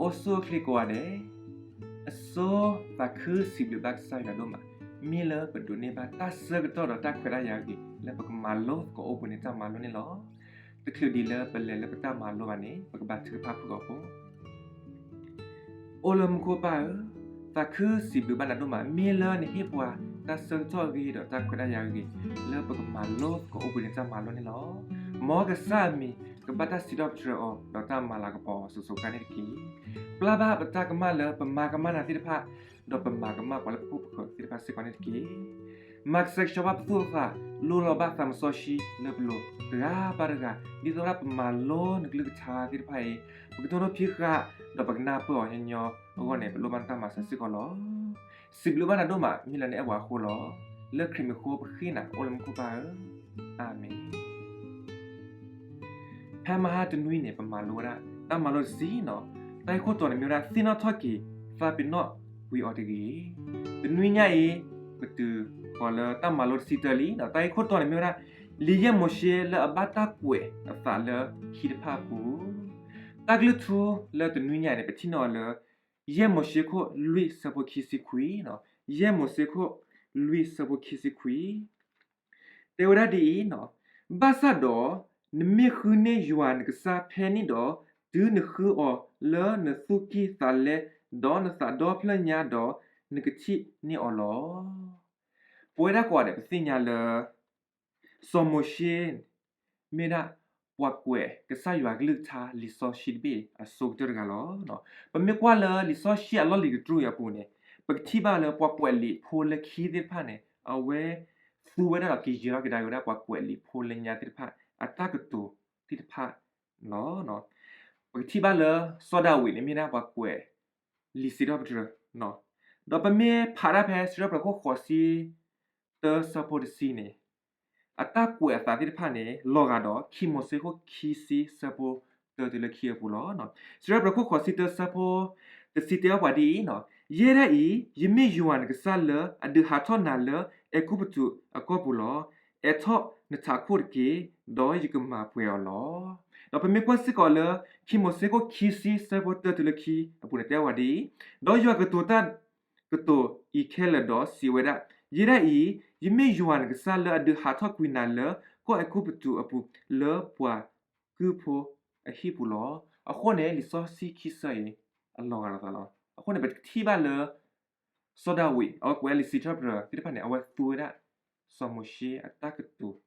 အိၣ်ဆူၣ်အိၣ်ချ့ကိးဂၤဒဲး, အဆိသးခုစံးဘျုးဘၣ်ကစၢ်ယွၤဒိၣ်မး, မ့ၢ်လၢပဒိးန့ၢ်ဘၣ်တၢ်ဆၢကတီၢ်ဒီးတၢ်ခွဲးတၢ်ယာ်အဂ့ၤ လၢပကမၤလိသကိးအိၣ်ဘှံးနံၤတၢ်မၤလိန့ၣ်လီၤ. တချုးဒံးလၢပလဲၤလၢပတၢ်မၤလိဘၣ်န့ၣ် ပကဘါထုကဖၣ်ဖုၣ်ကိာ်ဖိ အိၣ်လၢမူခိၣ်ပၢ်ဧၢ, သးခုစံးဘျုးဘၣ်နၤဒိၣ်မး မ့ၢ်လၢနဟ့ၣ်ပှၤတၢ်ဆၢကတီၢ်အဂ့ၤဒီးတၢ်ခွဲးတၢ်ယာ်အဂ့ၤ လၢပကမၤလိသကိးအိၣ်ဘှံးနံၤတၢ်မၤလိန့ၣ်လီၤ. မ်ကစၢ်အမံၤ ကဘၣ်တၢ်စံးထီၣ်ပတြၢၤအီၤ ဒီးတၢ်မၤလၤကပီၤအီၤစိၤစိၤဃၣ်ဃၣ်န့ၣ်တက့ၢ်. ပျၢ်ဘၣ်ပတၢ်ကမၣ်လၢပမၤကမၣ်နၤသ့ၣ်တဖၣ်, ဒီးပမၤကမၣ်ပှၤလၢပခိၣ်ပဃၢၤသ့ၣ်တဖၣ်စ့ၢ်ကီးန့ၣ်တက့ၢ်. မၤကဆှဲကဆှီဘၣ်ပသူၣ်ပသး, လိၣ်လီၤဘၣ်သးမစီဆှံလၢပလိၤတဂၤဘၣ်တဂၤ, ဒ်သိးဒၣ်ပမၤလိနကလုၢ်ကထါသ့ၣ်တဖၣ်အံၤ ပကထိၣ်နီၣ်ဖံးဃာ် ဒီးပကနၢ်ပၢၢ်အီၤညီညီအဂီၢ်န့ၣ် ပလိၣ်ဘၣ်နတၢ်မၤစၢၤစ့ၢ်ကီးလီၤ. စံးဘျုးဘၣ်နၤဒိၣ်မး မ့ၢ်လၢနအဲၣ်ပှၤအဃိလီၤ. လၢခရံာ်မံၤအဃိပဃ့နၤအိၣ်လၢမူခိၣ်ပၢ်ဧၢ, အၤမ့ၣ်. ဖဲမဟါတနွံန့ၣ် ပမၤလိဝဲဒၣ် တၢ်မၤလိတဆံနီၤ, တၢ်ဂ့ၢ်ခိၣ်တီန့ၣ်မ့ၢ်ဝဲဒၣ် သ့ၣ်နီၣ်ထီၣ်က့ၤ သးပ့ၤနီၣ်ကွံာ်အီၤတဂ့ၤ. တနွံညါအံၤ ပတုၤဃီၤလၢတၢ်မၤလိတဆံတၢလံနီၤ, တၢ်ဂ့ၢ်ခိၣ်တီန့ၣ်မ့ၢ်ဝဲဒၣ် လံာ်ယဲၢ်မိၤၡ့လၢအဘၣ်တၢ်ကွဲးအသးလၢခံတဖၣ်အပူၤ, တၢ်ကလုၢ်ထူလၢတနွံညါအံၤန့ၣ် ပထံၣ်န့ၢ်အီၤလၢ ယဲၢ်မိၤၡ့ခိၣ်လွံၢ်ဆၢဖိခံဆံခွံနီၤ, ယဲၢ်မိၤၡ့ခိၣ်လွံၢ်ဆၢဖိခံဆံခွံ တဲဝဲဒၣ်ဒ်အံၤနီၤ, ဘၣ်ဆၣ်ဒီး နမ့ၢ်ဃုန့ၢ်ယွၤနကစၢ်ဖဲန့ၣ်ဒီး တုၤနဃုအီၤလၢနသူၣ်ကံၢ်သးလဲ ဒီးနသးဒီဖျၢၣ်ညါဒီး နကထံၣ်န့ၢ်အီၤလီၤ. ပဝဲဒၣ်ကိးဂၤဒဲး ပသ့ၣ်ညါလၢ စီၤမိၤၡ့ မ့ၢ်ဒၣ်ပှၤကွဲးကစၢ်ယွၤကလုၢ်ကထါလံာ်စီဆှံတဘ့ၣ်အဆိကတၢၢ်တဂၤလီၤ. ပမ့ၢ်ကွၢ်လၢလံာ်စီဆှံအလီၢ်လံၤတကတြူၢ်အံၤအပူၤန့ၣ် ပကထံၣ်ဘၣ်လၢပှၤကွဲးလံာ်ဖိလၢခံသ့ၣ်တဖၣ်န့ၣ် အဝဲသူဝဲဒၣ်ဒီးကယဲၤထီၣ်ကဒါက့ၤဝဲဒၣ်ပှၤကွဲးလံာ်ဖိလၢညါသ့ၣ်တဖၣ်အတၢ်ကတိၤသ့ၣ်တဖၣ်လီၤ. ပကထံၣ်ဘၣ်လၢစီၤဒၤဝံးန့ၣ်မ့ၢ်ဒၣ်ပှၤကွဲးလံာ်စံးထီၣ်ပတြၢၤ ဒီးပမ့ၢ်ဖးဒၣ်ဖဲစံးထီၣ်ပတြၢၤခိၣ်ဃိးဆံတၢဆၢဖိတဆံန့ၣ် အတၢ်ကွဲးအသးသ့ၣ်တဖၣ်န့ၣ် လီၤဂာ်ဒီးခံမိၤၡ့ခိၣ်ခံဆံဆၢဖိတၢတုၤလၢခံအပူၤလီၤ. စံးထီၣ်ပတြၢၤခိၣ်ဃိးဆံတၢဆၢဖိတဆံတဲအီၤပှၤဒ်အံၤ, ယဲဒၣ်အံၤ ယမ့ၢ်ယွၤနကစၢ်လၢအဒုးဟးထီၣ်နၤလၢအဲၤကူပတူးအကီၢ်ပူၤလီၤ. အဲးထီၣ်နထးခိၣ်တက့ၢ်, ဒီးယကမၤပှဲၤအီၤလီၤ. ဒီးပမ့ၢ်ကွၢ်စ့ၢ်ကီးလၢ ခံမိၤၡ့ခိၣ်ခံဆံဆၢဖိတၢတုၤလၢခံအပူၤန့ၣ် တဲအီၤပှၤဒ်အံၤ, ဒီးယွၤကတိၤတၢ်ကတိၤအံၤခဲလၢာ်ဒီးစံးဝဲဒၣ်, ယဲဒၣ်အံၤ ယမ့ၢ်ယွၤနကစၢ်လၢအဒုးဟးထီၣ်ကွံာ်နၤလၢကီၢ်အဲၤကူပတူးအပူၤလၢပှၤကုၢ်ဖိအဟံၣ်ပူၤလီၤ. အဃိန့ၣ် လံာ်စီဆှံခံဆၢအံၤ အလီၤဂာ်လိာ်သးလီၤ. အဃိန့ၣ် ပထံၣ်ဘၣ်လၢ စီၤဒၤဝံး အဝဲကွဲးလံာ်စံးထီၣ်ပတြၢၤသ့ၣ်တဖၣ်န့ၣ် အဝဲသူဝဲဒၣ် စီၤမိၤၡ့အတၢ်ကတိၤ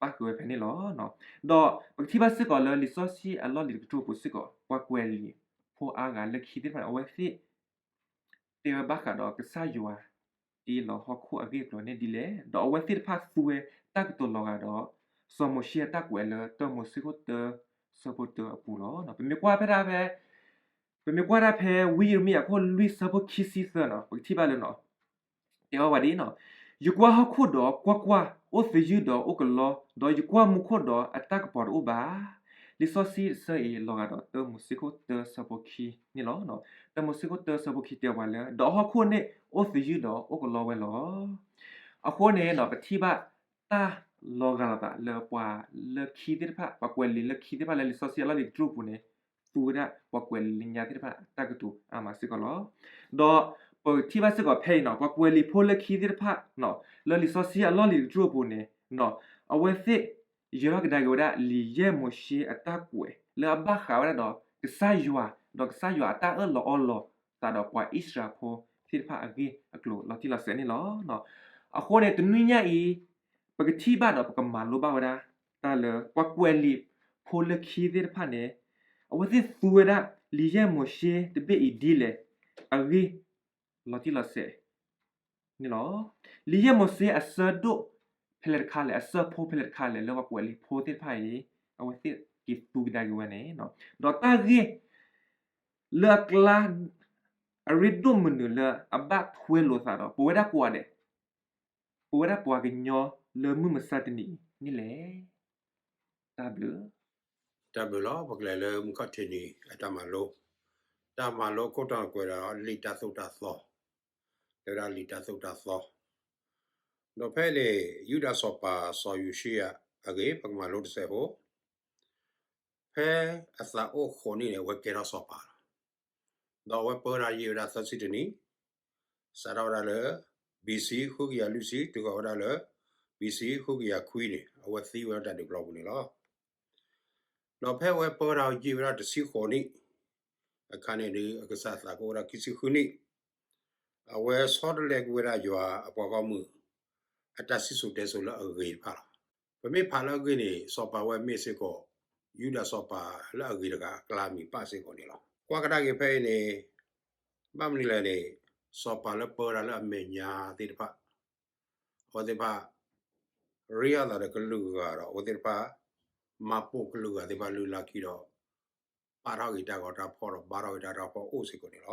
ပၣ်ဃုာ်ဝဲဖဲန့ၣ်လီၤ. ဒီးပကထံၣ်ဘၣ်စ့ၢ်ကီးလၢလံာ်စီဆှံအလီၢ်လံၤတကတြူၢ်အပူၤစ့ၢ်ကီး ပှၤကွဲးလံာ်ဖိအါဂၤလၢခံသ့ၣ်တဖၣ်န့ၣ် အဝဲသ့ၣ် တဲဝဲဘၣ်ဃးဒီးကစၢ်ယွၤတ့လီၤဟီၣ်ခိၣ်အဂ့ၢ်အကျိၤန့ၣ်ဒ်လဲၣ်, ဒီးအဝဲသ့ၣ်တဖၣ်သူဝဲတၢ်ကတိၤလီၤဂာ်ဒီး စီၤမိၤၡ့အတၢ်ကွဲးလၢတၢမိၤၡ့ခိၣ်တၢဆၢဖိတၢအပူၤလီၤ. ပမ့ၢ်ကွၢ်ဖဲဒၣ်ဖဲ ပမ့ၢ်ကွၢ်ဒၣ်ဖဲဝံယံးရမံယၤခိၣ်လွံၢ်ဆၢဖိခံဆံသၢနီၤ ပကထံၣ်ဘၣ်လၢ တဲအီၤဝဲဒ်အံၤနီၤ, ယကွၢ်ဟီၣ်ခိၣ်ဒီးကွၢ်ကွၢ်, အိၣ်သယုၢ်ဒီးအိၣ်ကလီ, ဒီးယကွၢ်မူခိၣ်ဒီးအတၢ်ကပီၤတအိၣ်ဘၣ်. လံာ်စီဆှံတဆၢအံၤလီၤဂာ်ဒီးတၢမိၤၡ့ခိၣ်တၢဆၢဖိခံန့ၣ်လီၤ. တၢမိၤၡ့ခိၣ်တၢဆၢဖိခံတဲပှၤလၢ ဒီးဟီၣ်ခိၣ်န့ၣ်အိၣ်သယုၢ်ဒီးအိၣ်ကလီဝဲလီၤ. အဃိန့ၣ် ပထံၣ်ဘၣ်တၢ်လီၤဂာ်လိာ်သးလၢပှၤလၢခံသ့ၣ်တဖၣ် ပှၤကွဲးလံာ်လၢခံသ့ၣ်တဖၣ်လၢလံာ်စီဆှံအလီၢ်လံၤတကတြူၢ်အပူၤန့ၣ် သူဝဲဒၣ်ပှၤကွဲးလံာ်ညါသ့ၣ်တဖၣ်အတၢ်ကတိၤအါမးစ့ၢ်ကီးလီၤ. ဒီးပထံၣ်ဘၣ်စ့ၢ်ကီးဖဲအံၤနီၤ ပှၤကွဲးလံာ်ဖိလၢခံသ့ၣ်တဖၣ် လၢလံာ်စီဆှံအလီၢ်လံၤတကတြူၢ်အပူၤန့ၣ် အဝဲသ့ၣ် ယဲၤထီၣ်ကဒါက့ၤဝဲဒၣ် လံာ်ယဲၢ်မိၤၡ့အတၢ်ကွဲး လၢအဘၣ်ဃးဝဲဒၣ်ဒီး ကစၢ်ယွၤ ဒီးကစၢ်ယွၤအတၢ်အၢၣ်လီၤအီလီၤသးဒီးပှၤအံၣ်စရ့လးဖိသ့ၣ်တဖၣ်အဂ့ၢ်အကျိၤလီၤတံၢ်လီၤဆဲးန့ၣ်လီၤ. အဃိန့ၣ် တနွံညါအံၤ ပကထံၣ်ဘၣ်ဒီးပကမၤလိဘၣ်ဝဲဒၣ် တၢ်လၢပှၤကွဲးလံာ်ဖိလၢခံသ့ၣ်တဖၣ်န့ၣ် အဝဲသ့ၣ်သူဝဲဒၣ် လံာ်ယဲၢ်မိၤၡ့တဘ့ၣ်အံၤဒ်လဲၣ် အဂ့ၢ် လီၤတံၢ်လီၤဆဲးန့ၣ်လီၤ. လံာ်ယဲၢ်မိၤၡ့အဆၢဒိၣ်ဖဲလဲၣ်တခါလဲၣ် အဆၢဖိဖဲလဲၣ်တခါလဲၣ် လၢပှၤကွဲးလံာ်ဖိသ့ၣ်တဖၣ်အံၤ အဝဲသ့ၣ်က့ၤသူကဒါက့ၤဝဲန့ၣ် ဒီးတၢ်ဂ့ၢ် လၢအကျါ အရ့ဒိၣ်မနုၤလၢအဘၣ်ထွဲလိာ်သးဒီး ပဝဲဒၣ်ကိးဂၤဒဲး ပဝဲဒၣ်ပှၤကညီလၢမုၢ်မဆါတနံၤအံၤန့ၣ်လဲၣ်. တၢ်ဘျုး တၢ်ဘျုးလီၤ. ပကလဲၤလၢမုၢ်ခီၣ်ထံးနံၤအတၢ်မၤလိ, တၢ်မၤလိခိၣ်တီန့ၣ်ကွဲးဒီးလံာ်တၢ်သိၣ်တၢ်သီ, တဲဝဲဒၣ်လံာ်တၢ်သိၣ်တၢ်သီ, ဒီးဖဲန့ၣ် ယူဒၤစီၤပၤစီၤယိၤၡံယၤအဂ့ၢ် ပကမၤလိတစဲးဖိ, ဖဲအသးအိၣ်ဃိးနံၣ်န့ၣ် အဝဲကဲထီၣ်စီၤပၤလီၤ. ဒီးအဝဲပၢတၢ်ယံာ်ဝဲဒၣ်သၢဆံတနံၣ်, စးထီၣ်ဝဲဒၣ်လၢ B C ဃုကယၤလွံၢ်ဆံ တုၤဃီၤဝဲဒၣ်လၢ B C ဃုကယၤခွံန့ၣ် အဝဲသံဝဲဒၣ်တၢ်ဒုးပျီပူၤန့ၣ်လီၤ. ဒီးဖဲအဝဲပၢတၢ်ယံာ်ဝဲဒၣ်တဆံဃိးနံၣ်အခါန့ၣ်ဒီး အကစၢ်သးကအိၣ်ဝဲဒၣ်ခံဆံဃုနံၣ်, အဝဲဆီတလဲကွံာ်ဝဲဒၣ်ယွၤအပှၤဂီၢ်မုၢ် အတၢ်စံၣ်စိၤတဲစိၤလၢအဂ့ၤတဖၣ်လီၤ. ပမ့ၢ်ဖးလၢအဂ့ၢ်န့ၣ် စီၤပၤဝဲမ့ၢ်စ့ၢ်ကီး ယူဒၤစီၤပၤလၢအဂ့ၤတဂၤအကျါမံၤပၣ်စ့ၢ်ကီးန့ၣ်လီၤ. ကွၢ်ကဒါက့ၤဖဲအံၤန့ၣ် ဘၣ်မနုၤလဲၣ်န့ၣ် စီၤပၤလၢပၢတၢ်လၢအမဲာ်ညါသ့ၣ်တဖၣ် အဝဲသ့ၣ်တဖၣ် ရ့အသးဒီးကလုာ်ဂၤဒီး အဝဲသ့ၣ်တဖၣ် မၤပိာ်ကလုာ်ဂၤသ့ၣ်တဖၣ်လုၢ်လၢ်ခံဒီး ပာ်ထီၣ်က့ၤတၢ်ဂီၤတၢ်ဖီၣ်ဒီး ဘါထီၣ်က့ၤတၢ်ဂီၤတၢ်ဖီၣ်အိၣ်စ့ၢ်ကီးန့ၣ်လီၤ.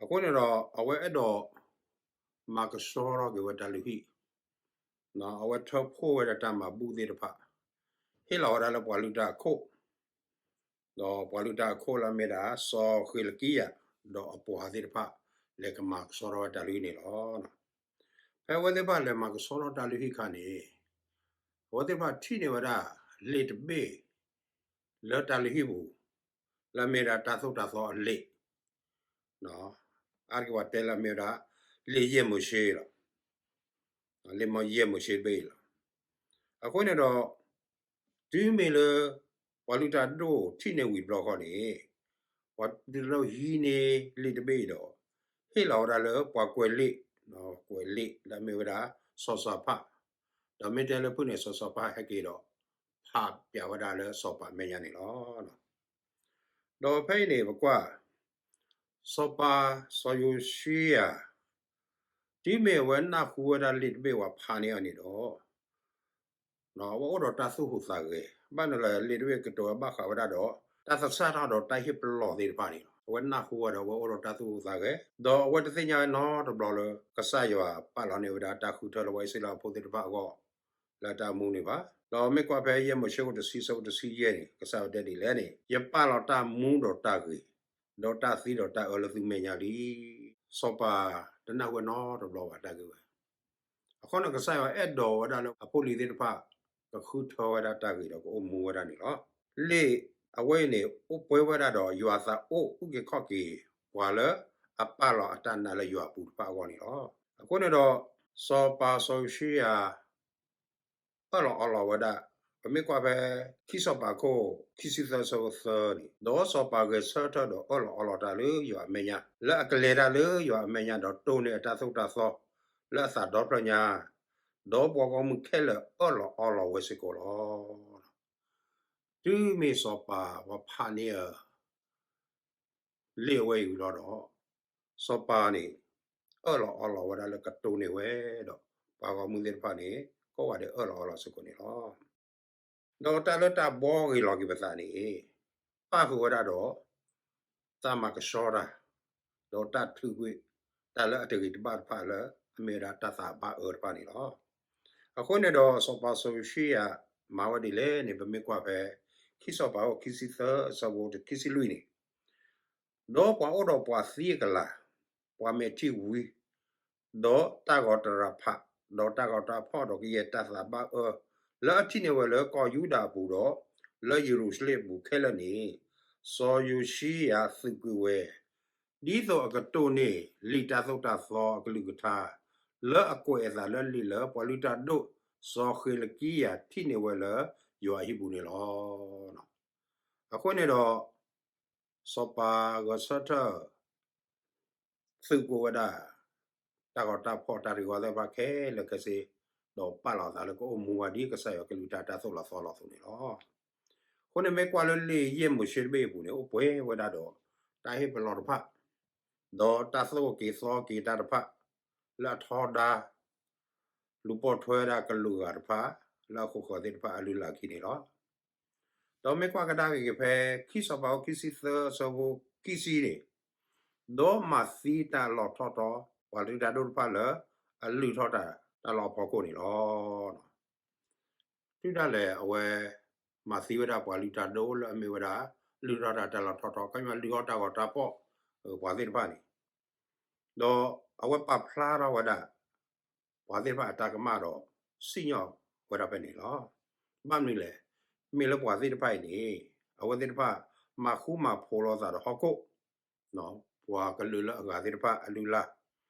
အဃိန့ၣ်ဒီး အဝဲအဲၣ်ဒိး မၤကဆှီထီၣ်က့ၤဝဲတၢ်လုၢ်ဟံၣ်, အဝဲထၢဖှိၣ်ဝဲဒၣ်တၢ်မၤဘူၣ်သ့ၣ်တဖၣ်, ဟ့ၣ်လီၤဝဲဒၣ်လၢပှၤလုၢ်တၢ်အခိၣ် ဒီးပှၤလုၢ်တၢ်အခိၣ်လၢအမ့ၢ်ဒၣ် စီၤဃ့လကံယၤ ဒီးအပှၤသ့ၣ်တဖၣ် လဲၤကမၤကဆှီထီၣ်ဝဲတၢ်လုၢ်ဟံၣ်န့ၣ်လီၤ. ဖဲအဝဲသ့ၣ်တဖၣ်လဲၤမၤကဆှီထီၣ်တၢ်လုၢ်ဟံၣ်အခါန့ၣ် အဝဲသ့ၣ်တဖၣ်ထံၣ်န့ၢ်ဝဲဒၣ် လံာ်တဘ့ၣ် လၢတၢ်လုၢ်ဟံၣ်ပူၤ လၢအမ့ၢ်ဝဲဒၣ်တၢ်သိၣ်တၢ်သီအလံာ် အါတက့ၢ်ပှၤတဲလၢအမ့ၢ်ဝဲဒၣ် လံာ်ယဲၢ်မိၤၡ့လီၤ. လံာ်ယဲၢ်မိၤၡ့တဘ့ၣ်အံၤလီၤ. အဃိန့ၣ်ဒီး တုၤမ့ၢ်လၢ ပှၤလုၢ်တၢ်ဒိၣ်ထံၣ်န့ၢ်ဝံၤတဘျီဃီန့ၣ် ပှၤလုၢ်တၢ်ဒိၣ်ဟံးန့ၢ်လံာ်တဘ့ၣ်အံၤဒီး ဟ့ၣ်လီၤဝဲဒၣ်လၢပှၤကွဲးလံာ်, ကွဲးလံာ်လၢအမ့ၢ်ဝဲဒၣ် စီၤစၤဖး, ဒီးမ့ၢ်တဲလၢဖုၣ်န့ၣ် စီၤစၤဖးဟဲက့ၤဒီး ဖးပၠးဝဲဒၣ်လၢစီၤပၤမဲာ်ညါန့ၣ်လီၤ. ဒီးဖဲအံၤန့ၣ် ပကွၢ် စီၤပၤစီၤယိၤၡံယၤ တုၤမ့ၢ်အဝဲနၢ်ဟူဝဲဒၣ်လံာ်တဘ့ၣ်ပှၤဖးန့ၢ်အီၤန့ၣ်ဒီး အဝဲအိၣ်ဒီးတၢ်သူၣ်ဟူးသးဂဲၤ, ဘၣ်မနုၤလဲၣ် လံာ်တဘ့ၣ်ကတိၤဝဲဘၣ်ဃးဝဲဒၣ်ဒီး တၢ်သဆၣ်ထီၣ်ဒီးတၢ်ဟ့ၣ်ပလီၢ်သ့ၣ်တဖၣ်န့ၣ်လီၤ. အဝဲနၢ်ဟူဝဲဒီးအဝဲအိၣ်ဒီးတၢ်သူၣ်ဟူးသးဂဲၤ, ဒီးအဝဲတသ့ၣ်ညါနီတဘျီလၢ ကစၢ်ယွၤပာ်လီၤန့ၢ်ဝဲဒၣ်တၢ်ဃုထၢလၢပှၤအံၣ်စရ့လးဖိသ့ၣ်တဖၣ်အဂီၢ် လၢတၢ်မူန့ၣ်ဘၣ်. ဒီးမ့ၢ်ကွၢ်ဖဲယဲၢ်မိၤၡ့အဆၢဒိၣ်တဆံ အဆၢဖိတဆံယဲၢ်န့ၣ် ကစၢ်ယွၤတဲဒ်လဲၣ်န့ၣ်, ယပာ်လီၤတၢ်မူဒီးတၢ်ဂ့ၤ, ဒီးတၢ်သံဒီးတၢ်အၢလၢသုမဲာ်ညါလံ. စီၤပၤတနၢ်ဟူဝဲနီတဘျီဘၣ်တၢ်ဂ့ၢ်ဝဲ အဃိန့ၣ် ကစၢ်ယွၤအဲၣ်ဒိးဝဲဒၣ်လၢအဖိလံၤသ့ၣ်တဖၣ် ကဃုထၢဝဲဒၣ်တၢ်ဂ့ၤဒီးကအိၣ်မူဝဲဒၣ်န့ၣ်လီၤ. လံာ်အဝဲအံၤန့ၣ် အိၣ်ပှဲၤဝဲဒၣ်ဒီးယွၤအသးအိၣ်အုၣ်က့ၤခီၣ်က့ၤ ပှၤလၢအပာ်လီၤအတၢ်နာ်လၢယွၤအပူၤတဖၣ်အဂီၢ်န့ၣ်လီၤ. အဃိန့ၣ်ဒီး စီၤပၤစီၤယိၤၡံယၤ အၢၣ်လီၤအီလီၤဝဲဒၣ်, ပမ့ၢ်ကွၢ်ဖဲ ခံစီၤပၤခိၣ် ခံဆံသၢ အဆၢဖိသၢန့ၣ်, ဒီးစီၤပၤဂဲၤဆၢထၢၣ်ဒီးအၢၣ်လီၤအီလီၤတၢ်လၢယွၤအမဲာ်ညါ, လၢအကလဲၤတၢ်လၢယွၤအမဲာ်ညါ ဒီးတိၢ်န့ၢ်အတၢ်သိၣ်တၢ်သီ လၢအသးဒီဖျၢၣ်ညါ, ဒီးပှၤဂီၢ်မုၢ်ခဲလၢာ်အၢၣ်လီၤအီလီၤဝဲစ့ၢ်ကီးလီၤ. တုၤမ့ၢ်စီၤပၤပှၤဖးန့ၢ်အ လံာ်အဝဲအံၤဝံၤလီၤဒီး စီၤပၤန့ၣ် အၢၣ်လီၤအီလီၤဝဲဒၣ်လၢကတိၢ်န့ၢ်ဝဲဒီး ပှၤဂီၢ်မုၢ်သ့ၣ်တဖၣ်န့ၣ် ကိးဂၤဒဲးအၢၣ်လီၤအီလီၤစ့ၢ်ကီးန့ၣ်လီၤ. ဒီးတၢ်လၢတၢ်ဘှီဂ့ၤလီၤက့ၤပသးန့ၣ် ပၣ်ဃုာ်ဝဲဒၣ်ဒီး တၢ်မၤကဆှီတၢ် ဒီးတၢ်ထုးကွံာ် တၢ်လၢအတဂ့ၤတဘၣ်တဖၣ်လၢ အမ့ၢ်ဝဲဒၣ်တၢ်သးဘၣ်အၢတဖၣ်န့ၣ်လီၤ. အဃိန့ၣ်ဒီး စီၤပၤစီၤယိၤၡံယၤ မၤဝဲဒ်လဲၣ်န့ၣ် ပမ့ၢ်ကွၢ်ဖဲ ခံစီၤပၤခိၣ် ခံဆံသၢ အဆၢဖိခံဆံလွံၢ်န့ၣ်, ဒီးပှၤအိၣ်ဒီးပှၤသံအကလၤ, ပှၤမဲာ်ထံဝံ, ဒီးတၢ်ဂီၤတရၤဖး, ဒီးတၢ်ဂီၤတၢ်ဖီၣ်ဒီးကယဲၢ်တၢ်သးဘၣ်အၢ လၢအထံၣ်န့ၢ်ဝဲလၢကီၢ်ယူဒၤအပူၤဒီး လၢယရူၤၡလ့ၣ်အပူၤခဲလၢာ်န့ၣ်, စီၤယိၤၡံယၤသုးကွံာ်ဝဲ ဒ်သိးအကတိၢ်န့ၢ်လံာ်တၢ်သိၣ်တၢ်သီအကလုၢ်ကထါ လၢအကွဲးအသးလၢလံာ်လၢပှၤလုၢ်တၢ်ဒိၣ် စီၤဃ့လကံယၤထံၣ်န့ၢ်ဝဲလၢယွၤအဟံၣ်ပူၤန့ၣ်လီၤ. အဃိန့ၣ်ဒီး စီၤပၤဂဲၤဆၢထၢၣ် သုးကွံာ်ဝဲဒၣ် တၢ်ဂီၤတၢ်ဖီၣ်တၢ်ရံးဝါသ့ၣ်တဖၣ်ခဲလၢာ်ခဲဆ့, ဒီးပာ်လီၤအသးလၢကအိၣ်မူဝဲဒ်ကစၢ်ယွၤကလုၢ်ကထါတၢ်သိၣ်လီၤသီလီၤအသိးန့ၣ်လီၤ. အဃိန့ၣ်မ့ၢ်ကွၢ်လၢလံာ်ယဲၢ်မိၤၡ့တဘ့ၣ်အပူၤန့ၣ် အိၣ်ပှဲၤဝဲဒၣ်ဒီး တၢ်ဟ့ၣ်ပလီၢ်တဖၣ်, ဒီးတၢ်သိၣ်က့ၤသီက့ၤတၢ်တဖၣ်, လၢအထီဒါ လူၤပိာ်ထွဲဝဲဒၣ်ကလုာ်ဂၤတဖၣ် လၢအဃိဃၢၤသ့ၣ်တဖၣ်အလုၢ်အလၢ်အခံန့ၣ်လီၤ. ဒီးမ့ၢ်ကွၢ်ကဒါက့ၤဖဲ ခံစီၤပၤခိၣ် ခံဆံသၢ အဆၢဖိခံဆံန့ၣ်, ဒီးမၤသံတၢ်လီၢ်ထီၣ်ထီ ပှၤလုၢ်တၢ်ဒိၣ်တဖၣ်လၢ အလုၢ်ထီၣ်တၢ် တၢ်လီၢ်အဖီခိၣ်န့ၣ်လီၤ. တုၤဒၣ်လဲာ်အဝဲ မၤသံဝဲဒၣ်ပှၤလုၢ်တၢ်ဒိၣ်လၢအမ့ၢ်ဝဲဒၣ် လုၢ်ထီၣ်တၢ်တၢ်လီၢ်ထီၣ်ထီ ခီပညီလုၢ်ထီၣ်တၢ်ဂီၤတၢ်ဖီၣ် ပှၤသ့ၣ်တဖၣ်န့ၣ်, ဒီးအဝဲပာ်ဖျါထီၣ်ဝဲဒၣ် ပှၤသ့ၣ်တဖၣ်အတၢ်ကမၣ်ဒီး စံၣ်ညီၣ်ဝဲဒၣ်ဖဲန့ၣ်လီၤ. ဘၣ်မနုၤလဲၣ်, မ့ၢ်လၢပှၤသ့ၣ်တဖၣ်အံၤန့ၣ် အဝဲသ့ၣ်တဖၣ် မၤဃူမၤဖိးလိာ်သးဒီးဟီၣ်ခိၣ် ပှၤကလုာ်လၢအဂၤသ့ၣ်တဖၣ်အလုၢ်အလၢ်,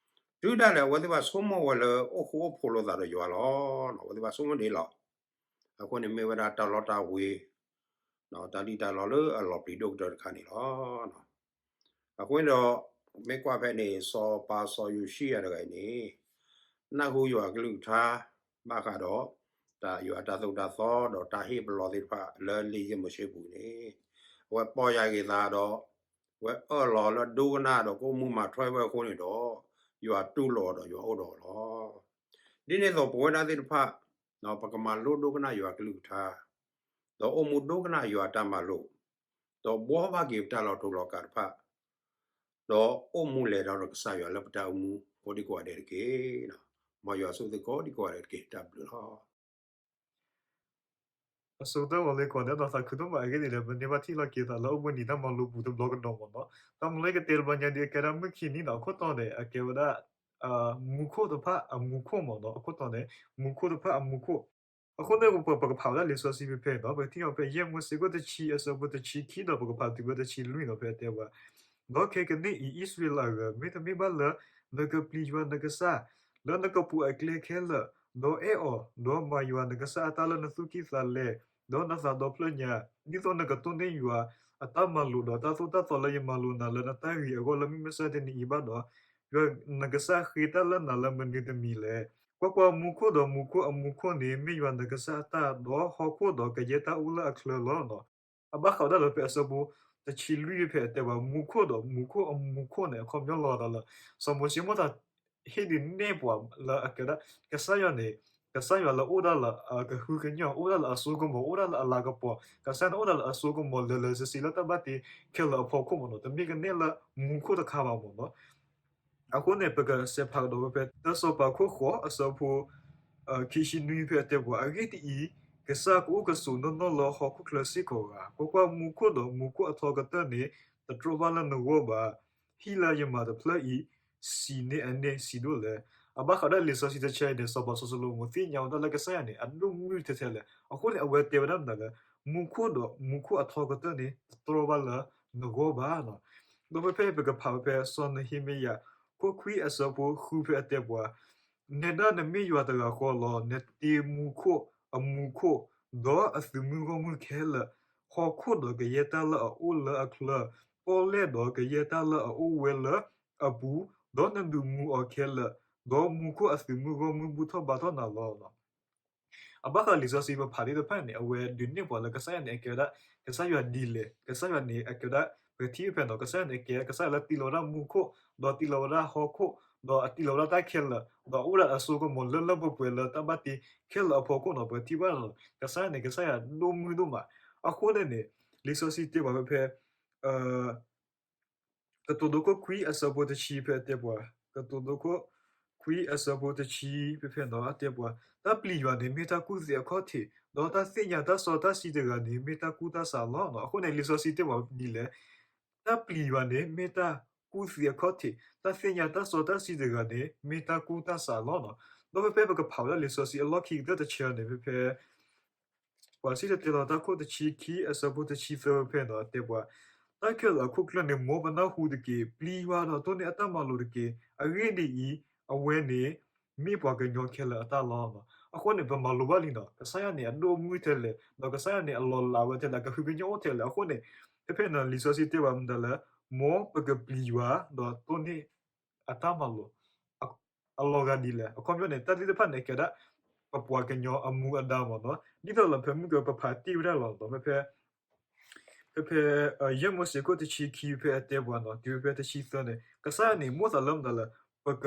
တုၤဒၣ်လဲာ်အဝဲသ့ၣ်ဘၣ်ဆိကမိၣ်ဝဲလၢအိၣ်ဃူအိၣ်ဖိးလိာ်သးဒီးယွၤလီၤ. အဝဲသ့ၣ်ဘၣ်ဆိကမိၣ်န့ၣ်လီၤ. အဃိန့ၣ်မ့ၢ်ဝဲဒၣ်တၢ်လီတၢ်ဝ့ၤ, တၢ်လံၣ်တၢ်လီလၢအလီၤပျံၤဒိၣ်ကတၢၢ်တခါန့ၣ်လီၤ. အဃိန့ၣ်ဒီး မ့ၢ်ကွၢ်ဖဲန့ၣ် စီၤပၤစီၤယိၤၡံယၤတဂၤအံၤန့ၣ် နၢ်ဟူယွၤအကလုၢ်ကထါ ဘၣ်ဃးဒီး တၢ်ယွၤတၢ်သိၣ်တၢ်သီဒီးတၢ်ဟ့ၣ်ပလီၢ်သ့ၣ်တဖၣ်လၢလံာ်ယဲၢ်မိၤၡ့ပူၤန့ၣ်, အဝဲပီၢ်ယၢ်က့ၤသးဒီး ဝဲအၢၣ်လီၤလၢဒိကနၣ်ဒီးကအိၣ်မူမၤထွဲဝဲအဃိန့ၣ်ဒီး ယွၤတူၢ်လိာ်အီၤဒီးယွၤအိၣ်ဒီးအီၤလီၤ. ဒ်န့ၣ်အသိးပဝဲဒၣ်သ့ၣ်တဖၣ် ပကမၤလိဒိကနၣ်ယွၤကလုၢ်ကထါ ဒီးအိၣ်မူဒိကနၣ်ယွၤအတၢ်မၤလိာ်, ဒီးဘှီဘၣ်က့ၤပတၢ်လီၤတူာ်လီၤကာ်တဖၣ်, ဒီးအိၣ်မူလဲၤဒီးကစၢ်ယွၤလၢပတၢ်အိၣ်မူကိးဒံကိးဂၤဒဲးတက့ၢ်. မ်ယွၤဆိၣ်ဂ့ၤသုကိးဒံကိးဂၤဒဲးတက့ၢ်. တၢ်ဘျုးလီၤ. အဆိကတၢၢ်ဝဲလၢကိးဂၤဒဲးဒီးသးခုဒိၣ်မးအဂ့ၢ်ဒ်လဲၣ် ပန့ၢ်ဘၣ်ထံၣ်လိာ်က့ၤသးလၢအိၣ်ဘှံးနံၤတၢ်မၤလိပူၤတဘျီကဒီးမ့ၢ်နီၤ. တၢ်မၤလိကတဲတဘျီညါဒ်အကဲဒၣ်မုၢ်ခံနံၤဒီးအခိၣ်တီန့ၣ် အကဲဝဲဒၣ် မူခိၣ်တဖၣ်အမူခိၣ်မ့ၢ်နီၤ. အခိၣ်တီန့ၣ် မူခိၣ်တဖၣ်အမူခိၣ်. အဃိန့ၣ် ပကဖးဝဲဒၣ်လံာ်စီဆှံဖဲဖဲနီၤ, ပကထံၣ်အီၤဖဲယဲၢ်မိၤၡ့ခိၣ်တဆံအဆၢဖိတဆံခံဒီးပကဖးတုၤဖဲတဆံလွံၢ်နီၤ. ဖဲအတဲဝဲ ဒီးခဲကနံၣ်အံၤ အံၣ်စရ့လးဧၢ, မ့တမ့ၢ်ဘၣ်လၢ နကပျံၤယွၤနကစၢ် လၢနကပိာ်အကျဲခဲလၢာ်, ဒီးအဲၣ်အီၤ, ဒီးမၤယွၤနကစၢ်အတၢ်လၢနသူၣ်ကံၢ်သးလဲ, ဒီးနသးဒီဖျၢၣ်ညါ, ဒ်သိးနကတိၢ်န့ၢ်ယွၤအတၢ်မၤလိာ်ဒီးတၢ်သိၣ်တၢ်သီလၢယမၤလိာ်နၤလၢနတၢ်ဂ့ၤအဂီၢ်လၢမုၢ်မဆါတနံၤအံၤဘၣ်ဒီး, ယွၤနကစၢ်ဃ့တၢ်လၢနၤလၢမနုၤတမံၤလဲၣ်. ကွၢ်ကွၢ်, မူခိၣ်ဒီးမူခိၣ်အမူခိၣ်န့ၣ် မ့ၢ်ယွၤနကစၢ်အတၢ်, ဒီးဟီၣ်ခိၣ်ဒီးကယဲၢ်တၢ်အိၣ်လၢအချၢလီၤ. အဘၣ်ဃးဒၣ်လၢဖဲအဆၢဖိတဆံလွံၢ်ဖဲအတဲဝဲ မူခိၣ်ဒီးမူခိၣ်အမူခိၣ်န့ၣ် အခီပညီလီၤသးလၢ စီၤမိၤၡ့မိၣ်သး ဟ့ၣ်ဒုးနဲၣ်ပှၤလၢအကဲဒၣ် ကစၢ်ယွၤန့ၣ် ကစၢ်ယွၤလၢအိၣ်ဒၣ်လၢအကဟုကညီၢ်, အိၣ်ဒၣ်လၢအစိကမီၤ, အိၣ်ဒၣ်လၢအလၤကပီၤ, ကစၢ်န့ၣ်အိၣ်ဒၣ်လၢအစိကမီၤလၢာ်လၢာ်ဆ့ဆ့လၢတၢ်ဘၣ်တ့ခဲလၢာ်အဖီခိၣ်မ့ၢ်နီၤ, တမ့ၢ်ကနဲၣ်လၢမူခိၣ်တခါဘၣ်မ့ၢ်နီၤ. အဃိန့ၣ် ပကစးဖးကဒီးဝဲဖဲ တၢ်စီၤပၤခိၣ်ဃိး အဆၢဖိ ခံဆံနွံဖဲအတဲပှၤ, အဂ့ၢ်ဒ်အံၤ, ကစၢ်ကအိၣ်ကဆိးနီၢ်နီၢ်လၢဟီၣ်ခိၣ်ချၢစ့ၢ်ကီးဧါ. ကွၢ်ကွၢ်, မူခိၣ်ဒီးမူခိၣ်အထီကတၢၢ်န့ၣ် တတြီဘၣ်လၢနဂီၢ်ဘၣ်. ဟံၣ်လၢယမၤတဖျၢၣ်အံၤ ဆံးန့ၢ်အန့ၢ်ဆံးဒိၣ်လဲၣ်. အဘၣ်ဃးဒၣ်လံာ်စီဆှံတဆၢအံၤန့ၣ် စီၤပၤစီၤၡလိၤမိၤသ့ၣ်ညါဝဲဒၣ်လၢကစၢ်ယွၤန့ၣ် အဒိၣ်မုၢ်ထဲထဲလဲၣ်. အဃိန့ၣ် အဝဲတဲဝဲဒၣ်မနုၤလဲၣ်, မူခိၣ်ဒီးမူခိၣ်အထီကတၢၢ်န့ၣ် တတြီဘၣ်လၢနဂီၢ်ဘၣ်နီၤ. ဒီးဖဲဖဲပကဖးဝဲဖဲ စီၤနဟ့မယၤ ခိၣ်ခွံအဆၢဖိဃုဖဲအတဲပှၤ, နဲဒၣ်နမ့ၢ်ယွၤတဂၤဃီလီၤ. နတ့မူခိၣ်အမူခိၣ် ဒီးအသုးမုၢ်ဂီၢ်မုၢ်ခဲလၢာ်, ဟီၣ်ခိၣ်ဒီးကယဲၢ်တၢ်လၢအအိၣ်လၢအချၢ, ပီၣ်လဲၣ်ဒီးကယဲၢ်တၢ်လၢအအိၣ်ဝဲလၢအပူၤ, ဒီးနဒုးမူအီၤခဲလၢာ်, ဒီးမူခိၣ်အသုးမုၢ်ဂီၢ်မုၢ်ဘူၣ်ထီၣ်ဘါထီၣ်နၤလီၤ. အဘၣ်ဃးလံာ်စီဆှံပဖးသ့ၣ်တဖၣ်န့ၣ် အဝဲဒုးနဲၣ်ပှၤလၢကစၢ်ယွၤန့ၣ် အကဲဝဲဒၣ် ကစၢ်ယွၤဒ်လဲၣ်, ကစၢ်ယွၤန့ၣ် အကဲဝဲဒၣ် ပကထံၣ်ဖဲနီၤ ကစၢ်ယွၤန့ၣ် အကဲကစၢ်ယွၤလၢတ့လီၤဝဲဒၣ်မူခိၣ်, ဒီးတ့လီၤဝဲဒၣ်ဟီၣ်ခိၣ်, ဒီးအတ့လီၤဝဲဒၣ်တၢ်ခဲလၢာ်, ဒီးအိၣ်ဒၣ်အစိကမီၤလၢလၢပှဲၤပှဲၤလၢတၢ်ဘၣ်တ့ခဲလၢာ်အဖီခိၣ်နီၤ. ပကထံၣ်ဘၣ်နီၤ ကစၢ်ယွၤန့ၣ် ကစၢ်ယွၤဒိၣ်မုၢ်ဒိၣ်မး. အဃိန့ၣ်န့ၣ် လံာ်စီဆှံတဲပှၤဖဲဖဲ ကတိၤဒိခိၣ်ခွံအဆၢဖိတဆံဖဲအတဲပှၤ, ကတိၤဒိခိၣ်ခွံအဆၢဖိတဆံဖဲဖဲနီၤ အတဲပှၤ, တၢ်ပျံၤယွၤန့ၣ် မ့ၢ်တၢ်ကူၣ်သ့အခီၣ်ထံး, ဒီးတၢ်သ့ၣ်ညါတၢ်စီတၢ်ဆှံတဂၤန့ၣ် မ့ၢ်တၢ်ကူၣ်တၢ်ဆးလီၤ. အဃိန့ၣ် လံာ်စီဆှံတဲပှၤဒ်လဲၣ်, တၢ်ပျံၤယွၤန့ၣ် မ့ၢ်တၢ်ကူၣ်သ့အခီၣ်ထံး, တၢ်သ့ၣ်ညါတၢ်စီတၢ်ဆှံတဂၤန့ၣ် မ့ၢ်တၢ်ကူၣ်တၢ်ဆးလီၤ. ဒီးဖဲဖဲပကဖးဝဲဒၣ်လံာ်စီဆှံအလီၢ်ခံကတၢၢ်တဆၢန့ၣ် ဖဲဖဲ ပှၤစံၣ်တဲၤတဲလီၤတၢ်ခိၣ်တဆံခံအဆၢဖိတဆံသၢဖဲနီၤ တဲပှၤ, တၢ်ခဲလၢာ်အခိၣ်ကျၢၢ်န့ၣ် မ်ပနၢ်ဟူတက့ၢ်. ပျံၤယွၤဒီးတိၢ်န့ၢ်အတၢ်မၤလိာ်တက့ၢ်. အဂ့ၢ်ဒ်အံၤ, အဝဲန့ၣ် မ့ၢ်ပှၤကညီခဲလၢာ်အတၢ်လီၤ. အဃိန့ၣ် ပမၤလိဘၣ်လံနီၤ ကစၢ်ယွၤန့ၣ် အဒိၣ်မုၢ်ထဲလဲၣ်, ဒီးကစၢ်ယွၤန့ၣ် အလီၤလးဝဲထဲလဲၣ်, ကဟုကညီၢ်အိၣ်ထဲလဲၣ်. အဃိန့ၣ် ဖဲဖဲနီၤ လံာ်စီဆှံတဲပှၤမတၤလဲၣ်, မ်ပကပျံၤယွၤဒီးတိၢ်န့ၢ် အတၢ်မၤလိာ် အလီၤဂာ်ဒ်လဲၣ်. အခီပညီန့ၣ် တၢ်သ့ၣ်တဖၣ်န့ၣ် ကဲဒၣ် ပပှၤကညီအမူအဒါမ့ၢ်နီၤ. ဒ်သိးလၢဖဲမုၢ်ကပဖးတံၢ်ဝဲဒၣ်လီၤနီၤ. ဖဲဖဲ ဖဲဖဲ ယဲၢ်မိၤၡ့ခိၣ်တဆံခံဖဲအတဲပှၤနီၤ တုၤဖဲတဆံသၢန့ၣ် ကစၢ်ယွၤန့ၣ် မိၣ်သးလၢမတၤလဲၣ်, ပက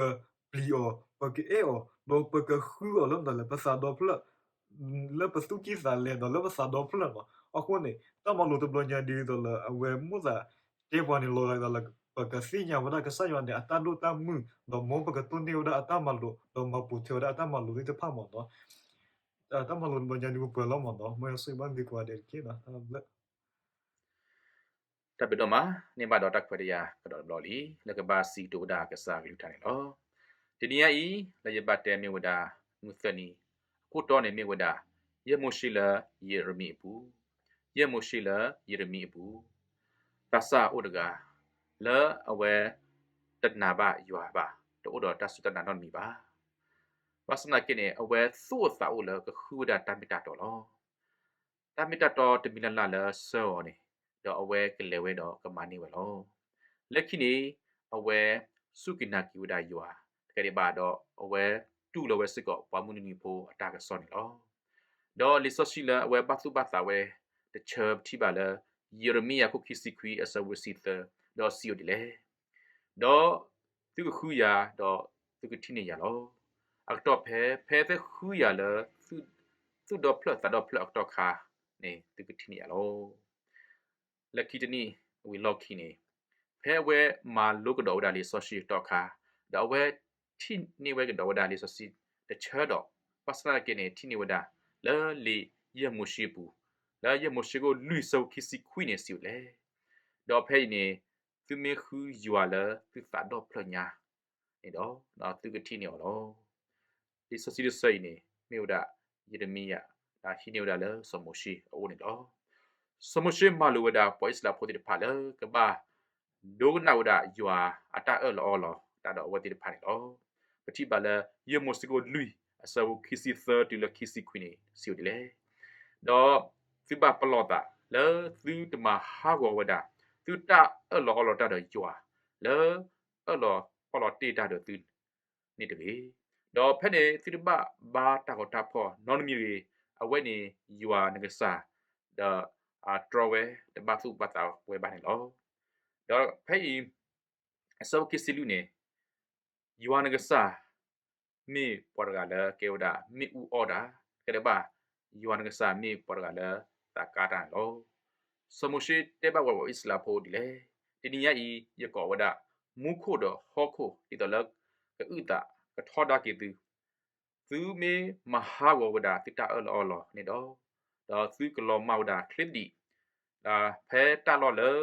ပျံၤအီၤ, ပကအဲၣ်အီၤ, ဒီးပကဃုအီၤလၢမတၤလဲၣ်, ပသးဒီဖျၢၣ် လၢပသူၣ်ကံၢ်သးလဲဒီးလၢပသးဒီဖျၢၣ်နီၤ. အဃိန့ၣ် တၢ်မၤလိာ်တဘျီညါဒ်သိးလၢအဝဲမိၣ်သးတဲပှၤန့ၣ် လီၤဂာ်ဒ်သိးလၢ ပကသ့ၣ်ညါဝဲဒၣ်ကစၢ်ယွၤန့ၣ် အတၢ်ဒိၣ်တၢ်မုၢ်, ဒီးမ်ပကတိၢ်န့ၢ်ဝဲဒၣ်အတၢ်မၤလိာ်, ဒီးမၤပိာ်ထွဲဝဲဒၣ်အတၢ်မၤလိာ်သ့ၣ်တဖၣ်မ့ၢ်နီၤ. တၢ်မၤလိာ်တဘျီညါဒ်ပှဲၤလီၤမ့ၢ်နီၤ. မ်ယွၤဆိၣ်ဂ့ၤဘၣ်သုကိးဂၤဒဲးတက့ၢ်. တၢ်ဘျုးဒိၣ်မး, န့ၢ်ဘၣ်ဒီးတၢ်ခွဲးတၢ်ယာ်ကဒီးတဘျီလံ လၢကဘၣ်စံးကတိၤဝဲဒၣ်ကစၢ်အကလုၢ်ကထါန့ၣ်လီၤ. တနံၤညါအံၤ လၢယဘၣ်တဲမ့ၢ်ဝဲဒၣ် မုၢ်သၢနံၤ အခိၣ်တီန့ၣ်မ့ၢ်ဝဲဒၣ် ယဲၢ်မိၤၡ့လၢယံးရမံၤအပူၤ, ယဲၢ်မိၤၡ့လၢယံးရမံၤအပူၤ, သးစၢ်အိၣ်တဂၤ, လၢအဝဲတနာ်ဘၣ်ယွၤဘၣ်, တအိၣ်ဒီးတၢ်စူၢ်တၢ်နာ်နီတမံၤဘၣ်. ဘၣ်ဆၣ်သနာ်က့န့ၣ် အဝဲသူၣ်အိၣ်သးအိၣ်လၢကဃုဝဲဒၣ်တၢ်မ့ၢ်တၢ်တီလီၤ. တၢ်မ့ၢ်တၢ်တီတမံၤလၢ်လၢ်လၢဆှၢအီၤန့ၣ်, ဒီးအဝဲကလဲၤဝဲဒီးကမၤန့ၢ်ဝဲလီၤ. လၢခံန့ၣ် အဝဲစူၢ်က့ၤနာ်က့ၤဝဲဒၣ်ယွၤ, တကးဒံးဘၣ်ဒီး အဝဲတူၢ်လိာ်ဝဲစ့ၢ်ကီးပှၤမုၢ်နွံနံၤဖိအတၢ်ကစီၣ်န့ၣ်လီၤ. ဒီးလံာ်စီဆှံလၢအဝဲဘၣ်သူၣ်ဘၣ်သးဝဲတဆၢ ပထံၣ်ဘၣ်လၢ ယံးရမံယၤခိၣ်ခံဆံခွံအဆၢဖိတဆံသၢ, ဒီးစံးဝဲဒ်လဲၣ်, ဒီးသုကဃုယၤ, ဒီးသုကထံၣ်န့ၢ်ယၤလီၤ. အကတီၢ်ဖဲ, ဖဲသုဃုယၤလၢ သူၣ်ဒီဖျၢၣ်သးဒီဖျၢၣ်အကတီၢ်ခါန့ၣ် သုကထံၣ်န့ၢ်ယၤလီၤ. လၢခံတနံၣ်ဝံၤအလီၢ်ခံန့ၣ်, ဖဲအဝဲမၤလိကဒီးဝဲဒၣ်လံာ်စီဆှံအကတီၢ်ခါ, ဒီးအဝဲထံၣ်န့ၢ်ဝဲကဒီးဝဲဒၣ်လံာ်စီဆှံတဆၢဒီး, ဘၣ်ဆၣ်သနာ်က့န့ၣ် ထံၣ်န့ၢ်ဝဲဒၣ်လၢလံာ်ယဲၢ်မိၤၡ့အပူၤ, လၢယဲၢ်မိၤၡ့ခိၣ်လွံၢ်ဆၢဖိခံဆံခွံန့ၣ် စံးဝဲဒ်လဲၣ်, ဒီးဖဲအံၤန့ၣ် သုမ့ၢ်ဃုယွၤလၢသုသးဒီဖျၢၣ်ညါန့ၣ်ဒီး, သုကထံၣ်န့ၢ်အီၤလီၤ. လံာ်စီဆှံတဆၢအံၤန့ၣ် မ့ၢ်ဝဲဒၣ်ယံးရမံယၤ ဟံးန့ၢ်ဝဲဒၣ်လၢစီၤမိၤၡ့အအိၣ်န့ၣ်လီၤ. စီၤမိၤၡ့မၤလိာ်ဝဲဒၣ်ပှၤအံၣ်စရ့လးဖိသ့ၣ်တဖၣ်လၢကဘၣ်ဒိကနၣ်ဝဲဒၣ်ယွၤအတၢ်အၢၣ်လီၤအီလီၤတၢ်ဒီးအဝဲသ့ၣ်တဖၣ်န့ၣ်လီၤ. ပထံၣ်ဘၣ်လၢ ယဲၢ်မိၤၡ့ခိၣ်လွံၢ်အဆၢဖိခံဆံသၢတုၤလၢခံဆံခွံန့ၣ် စံးဝဲဒ်လဲၣ်, ဒီးသုဘၣ်ပလီၢ်သးလၢသုတမၤဟးဂီၤဝဲဒၣ် သုတၢ်အၢၣ်လီၤအီလီၤတၢ်ဒီးယွၤ လၢအၢၣ်လီၤအီလီၤတ့ၢ်တၢ်ဒီးသု န့ၣ်တဂ့ၤ. ဒီးဖဲန့ၣ်သုတဘၣ်ဘါတၢ်ဂီၤတၢ်ဖီၣ်နီတမံၤတဂ့ၤ. အဝဲန့ၣ်ယွၤနကစၢ် ဒီးတြီဝဲ တဘၣ်သူၣ်ဘၣ်သးဝဲဘၣ်န့ၣ်လီၤ. ဒီးဖဲအံၤ အဆၢဖိခံဆံလွံၢ်န့ၣ် ယွၤနကစၢ် မ့ၢ်ပှၤတဂၤလၢကဲဝဲဒၣ် မ့ၣ်အူအီၣ်တၢ်, တကးဒံးဘၣ် ယွၤနကစၢ်မ့ၢ်ပှၤတဂၤလၢသးကါတၢ်န့ၣ်လီၤ. စီၤမိၤၡ့တဲဘၣ်ဝဲပှၤအံၣ်စရ့လးဖိဒ်လဲၣ်, တနံၤညါအံၤ ယကိးဝဲဒၣ် မူခိၣ်ဒီးဟီၣ်ခိၣ် ဒ်သိးလၢကအုၣ်သးကထီဒါက့ၤသု, သုမ့ၢ်မၤဟးဂီၤဝဲဒၣ်သုတၢ်အၢၣ်လီၤအီလီၤန့ၣ်ဒီး, ဒီးသုကလီၤမၢ်ဝဲဒၣ်ချ့သဒံး ဖဲတၢ်လီၢ်လၢ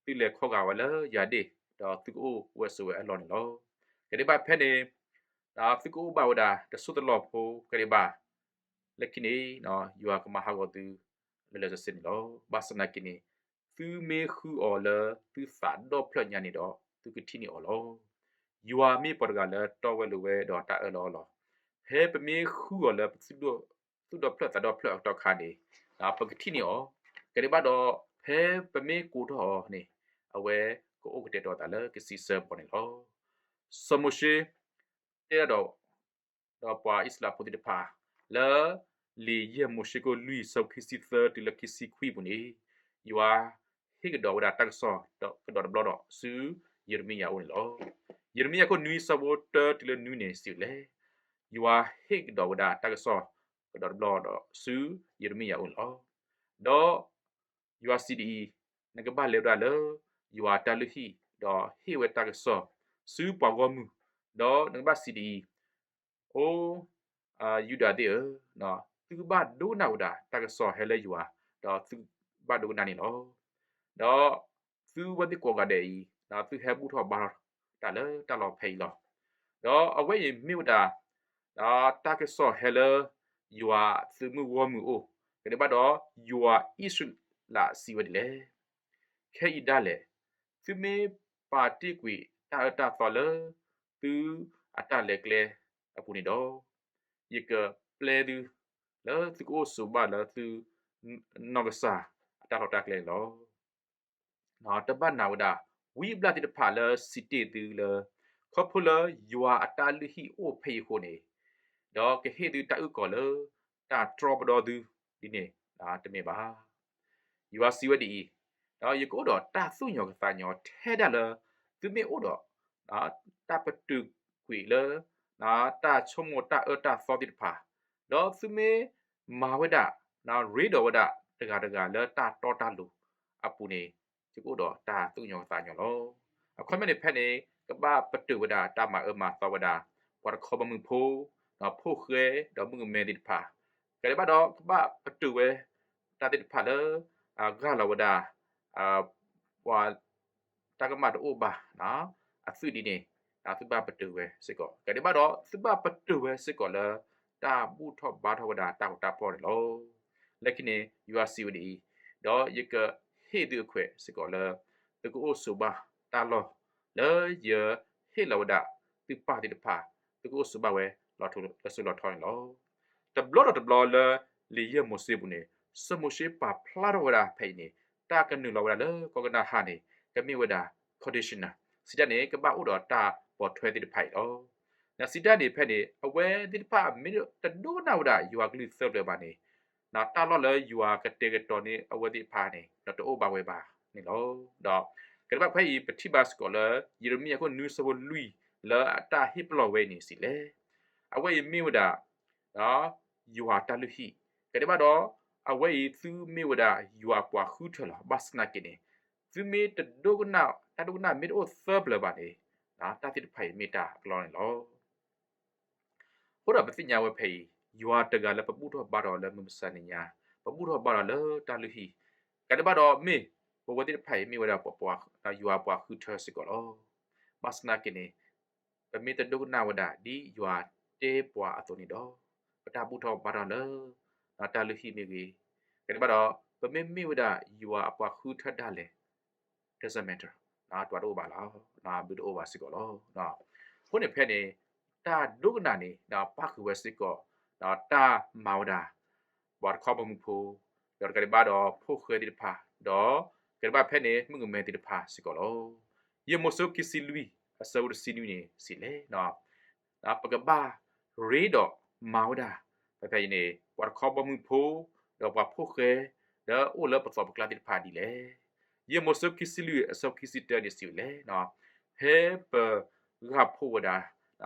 သုလဲၤခီဂာ်ဝဲလၢယၤဒ့ၣ်, ဒီးသုကအိၣ်ဝဲဆိးဝဲအလီၢ်န့ၣ်လီၤ. တကးဒံးဘၣ်ဖဲန့ၣ် ဒီးသုကအိၣ်ဘၣ်ဝဲဒၣ်တစိၢ်တလီၢ်ဖိတကးဒံးဘၣ်, လၢခံန့ၣ် ယွၤကမၤဟးဂီၤသုလၢာ်လၢာ်ဆ့ဆ့န့ၣ်လီၤ. ဘၣ်ဆၣ်သနာ်က့န့ၣ် သုမ့ၢ်ဃုအီၤလၢသုသးဒီဖျၢၣ်ညါန့ၣ်ဒီး သုကထံၣ်န့ၢ်အီၤလီၤ. ယွၤမ့ၢ်ပှၤတဂၤလၢတီဝဲလိၤဝဲဒီးတၢ်အၢၣ်လီၤအီလီၤ, ဖဲပမ့ၢ်ဃုအီၤလၢပသူၣ်ဒီဖျၢၣ်သးဒီဖျၢၣ်အကတီၢ်ခါန့ၣ် ပကထံၣ်န့ၢ်အီၤ, တကးဒံးဘၣ်ဒီး ဖဲပမ့ၢ်ကိးထီၣ်အီၤန့ၣ် အဝဲကအိၣ်ကတဲာ်ကတီၤသးလၢကစံးဆၢပှၤန့ၣ်လီၤ. စီၤမိၤၡ့ တဲဒၣ်ဒီး ဒီးပှၤအံၣ်စရ့လးဖိသ့ၣ်တဖၣ် လၢလံာ်ယဲၢ်မိၤၡ့ခိၣ်လွံၢ်ဆၢဖိခံဆံသၢတုၤလၢခံဆံခွံအပူၤန့ၣ်, ယွၤဟ့ၣ်ကဒီးဝဲဒၣ်တၢ်ကစီၣ်ကဒီးတဘျီဒီးဆူယံးရမံယၤအအိၣ်န့ၣ်လီၤ. ယံးရမံယၤခိၣ်နွံဆၢဖိတၢတုၤလၢနွံန့ၣ် စံးဝဲဒ်လဲၣ်, ယွၤဟ့ၣ်ကဒီးဝဲဒၣ်တၢ်ကစီၣ်ကဒီးတဘျီဒီးဆူယံးရမံယၤအအိၣ်န့ၣ်လီၤ. ဒီးယွၤစံးဒ်အံၤ, နကဘၣ်လဲၤဝဲဒၣ်လၢယွၤအတၢ်လုၢ်ဟံၣ်, ဒီးဟ့ၣ်ဝဲတၢ်ကစီၣ်ဆူပှၤဂီၢ်မုၢ်, ဒီးနကဘၣ်စံးဒ်အံၤ, အိ ယူဒၤသ့ၣ်ဧၢ, သုကဘၣ်ဒိကနၣ်ဝဲဒၣ်တၢ်ကစီၣ်ဟဲလၢယွၤ, ဒီးသုကဘၣ်ဒိကနၣ်န့ၣ်လီၤ. ဒီးသုဝဲသ့ၣ်ကိးဂၤဒဲးအံၤ, ဒီးသုဟဲဘူၣ်ထီၣ်ဘါထီၣ်တၢ်လၢတၢ်လီၢ်ဖဲအံၤလီၤ. ဒီးအဝဲအံၤမ့ၢ်ဝဲဒၣ် ဒီးတၢ်ကစီၣ်ဟဲလၢယွၤသုးမုၢ်ဂီၢ်မုၢ်အအိၣ်, တကးဒံးဘၣ်ဒီး ယွၤအံၣ်စရ့လးစံးဝဲဒ်လဲၣ်, ခဲအံၤဒၣ်လဲာ် သုမ့ၢ်ပာ်တ့ၢ်ကွံာ်တၢ်အၢတၢ်သီလၢ သုအတၢ်လဲၤကျဲအပူၤန့ၣ်ဒီး, ယကပျဲသု လၢသုကအိၣ်ဆိးဘၣ်လၢသုနီၢ်ကစၢ်အတၢ်လီၢ်တၢ်ကျဲန့ၣ်လီၤ. တဘၣ်နာ်ဝဲဒၣ်, ဝံအဘျၣ်သ့ၣ်တဖၣ်လၢစံးတ့ၢ်သုလၢ ခီဖျိလၢယွၤအတၢ်လုၢ်ဟံၣ်အိၣ်ဖဲအံၤအဃိန့ၣ်, ဒီးကဟ့ၣ်သုတၢ်အုၣ်ကီၤလၢတၢ်တြီပဒီသုဒ်န့ၣ် တမ့ၢ်ဘၣ်. ယွၤစံးဝဲဒ်အံၤ, ဒီးယကအိၣ်ဒီးတၢ်သူၣ်ကညီၤကသးကညီၤထဲဒၣ်လၢ သုမ့ၢ်အိၣ်ဒီး တၢ်ပတုာ်ကွံာ်လၢ တၢ်ဆိကမိၣ်တၢ်အၢတၢ်သီသ့ၣ်တဖၣ်, ဒီးသုမ့ၢ်မၤဝဲဒၣ် ရ့ဒီးဝဲဒၣ်တဂၤတဂၤလၢတၢ်တီတၢ်လိၤအပူၤန့ၣ်, ယကအိၣ်ဒီးတၢ်သူၣ်ကညီၤကသးကညီၤလီၤ. အခီပညီန့ၣ်ဖဲန့ၣ် ကဘၣ်ပတုာ်ဝဲဒၣ်တၢ်မၤအၢမၤသီဝဲဒၣ် ပှၤတခီဘီမုၢ်ဖိ, ဖိၣ်ဃဲ ဒီးမုၣ်ကမဲသ့ၣ်တဖၣ်, တကးဒံးဘၣ်ဒီး ကဘၣ်ပတုာ်ဝဲ တၢ်သ့ၣ်တဖၣ်လၢ ဂၢ်လီၤဝဲဒၣ် ပှၤ တၢ်ကမၣ်တအိၣ်ဘၣ် အသုးဒ်န့ၣ်, သုဘၣ်ပတုာ်ဝဲစ့ၢ်ကီး, တကးဒံးဘၣ်ဒီး သုဘၣ်ပတုာ်ဝဲစ့ၢ်ကီးလၢ တၢ်ဘူၣ်ထီၣ်ဘါထီၣ်ဝဲဒၣ်တၢ်ဂီၤတၢ်ဖီၣ်န့ၣ်လီၤ. လၢခံန့ၣ် ယွၤစံးဝဲဒ်အံၤ, ဒီးယကဟ့ၣ်သုအခွဲးစ့ၢ်ကီးလၢ သုကအိၣ်ဆိးဘၣ် ယကဟ့ၣ်လီၤဝဲဒၣ်တၢ်လီၢ် လၢယဟ့ၣ်လီၤဝဲဒၣ်သုပၢ်သ့ၣ်တဖၣ် သုကအိၣ်ဆိးဘၣ်ဝဲလီၤထူလၢစိလီၤထီန့ၣ်လီၤ. တဘျီဒီးတဘျီလၢ လံာ်ယဲၢ်မိၤၡ့ပူၤန့ၣ် စီၤမိၤၡ့ပာ်ဖျါထီၣ်ဝဲဒၣ်ဖဲအံၤန့ၣ် တၢ်ကနုာ်လီၤဝဲဒၣ်လၢကီကနၤဧၣ်န့ၣ် ကမ့ၢ်ဝဲဒၣ် conditional စံးတၢ်န့ၣ် ကဘၣ်အိၣ်ဒီးတၢ်ပိာ်ထွဲသ့ၣ်တဖၣ်အံၤလီၤ. စံးတၢ်န့ၣ်ဖဲန့ၣ် အဝဲသ့ၣ်တဖၣ်မ့ၢ်တဒိကနၣ်ဝဲဒၣ်ယွၤကလုၢ်သၢပျၢၤဘၣ်န့ၣ် တၢ်လီၢ်လၢယွၤကတဲာ်ကတီၤန့ၢ်အဝဲသ့ၣ်တဖၣ်န့ၣ် ဒီးတအိၣ်ဘၣ်ဝဲဘၣ်န့ၣ်လီၤ. ဒီးကဲဘၣ်ဖဲအံၤ ပထံၣ်ဘၣ်စ့ၢ်ကီးလၢ ယံးရမံယၤခိၣ်နွံဆၢဖိလွံၢ် လၢအတၢ်ဟ့ၣ်ပလီၢ်ဝဲအံၤန့ၣ်စံးလဲၣ်, အဝဲအံၤမ့ၢ်ဝဲဒၣ် ယွၤတၢ်လုၢ်ဟံၣ်, ကဲဘၣ်ဒီး အဝဲအံၤသုမ့ၢ်ဝဲဒၣ်ယွၤပှၤဃုထၢလီၤ. ဘၣ်ဆၣ်သနာ်က့န့ၣ် သုမ့ၢ်တဒိကနၣ် တၢ်ဒိကနၣ်မ့ၢ်တအိၣ်သၢပျၢၤဘၣ်န့ၣ် တၢ်သ့ၣ်တဖၣ်အံၤမ့ၢ်တၢ်အကလီန့ၣ်လီၤ. အဃိဒီးပသ့ၣ်ညါဝဲဖဲအံၤ ယွၤတဂၤလၢပဘူၣ်ထီၣ်ဘါထီၣ်လၢမုၢ်မဆါနံၤညါ, ပဘူၣ်ထီၣ်ဘါထီၣ်လၢတၢ်လုၢ်ဟံၣ်, ကဲဘၣ်ဒီးမ့ၢ် ပဝဲသ့ၣ်တဖၣ်အံၤမ့ၢ်ဝဲဒၣ် ယွၤပှၤဃုထၢစ့ၢ်ကီးလီၤ. ဘၣ်ဆၣ်သနာ်က့န့ၣ် ပမ့ၢ်တဒိကနၣ်ဝဲဒၣ်ဒ်ယွၤတဲပှၤအသိးန့ၣ်ဒီး ပတၢ်ဘူၣ်ထီၣ်ဘါထီၣ်လၢ တၢ်လုၢ်ဟံၣ်မ့ၢ်ဂ့ၤ, ကဲဘၣ်ဒီး ပမ့ၢ်မ့ၢ်ဝဲဒၣ်ယွၤအပှၤဃုထၢဒၣ်လဲာ် doesn't matter, တၢ်တအိၣ်ဘၣ်လီၤ, ဘုတအိၣ်ဘၣ်စ့ၢ်ကီးလီၤ. အဃိန့ၣ်ဖဲန့ၣ် တၢ်ဒိကနၣ်န့ၣ် ပၣ်ဃုာ်ဝဲစ့ၢ်ကီး တၢ်မၤဝဲဒၣ် ပှၤတခီဘီမုၢ်ဖိ, ဒီးတကးဒံးဘၣ်ဒီးဖိၣ်ဃဲသ့ၣ်တဖၣ်, ဒီးကဲဘၣ်ဖဲန့ၣ် မုၣ်ကမဲသ့ၣ်တဖၣ်စ့ၢ်ကီးလီၤ. ယဲၢ်မိၤၡ့ခံဆံလွံၢ် အဆၢဖိတဆံနွံန့ၣ်စံးလဲၣ် ပကဘၣ်ရ့ဒီးမၤဝဲဒၣ် ဖဲဖဲအံၤန့ၣ် ပှၤတခီဘီမုၢ်ဖိ ဒီးပှၤဖိၣ်ဃဲ လၢအအိၣ်လၢပသီပကျါသ့ၣ်တဖၣ်ဒ်လဲၣ်. ယဲၢ်မိၤၡ့ခံဆံလွံၢ် အဆၢခံဆံတၢန့ၣ်စံးဝဲလဲၣ်, ဖဲပဂၢ်ဖှိၣ်ဝဲဒၣ်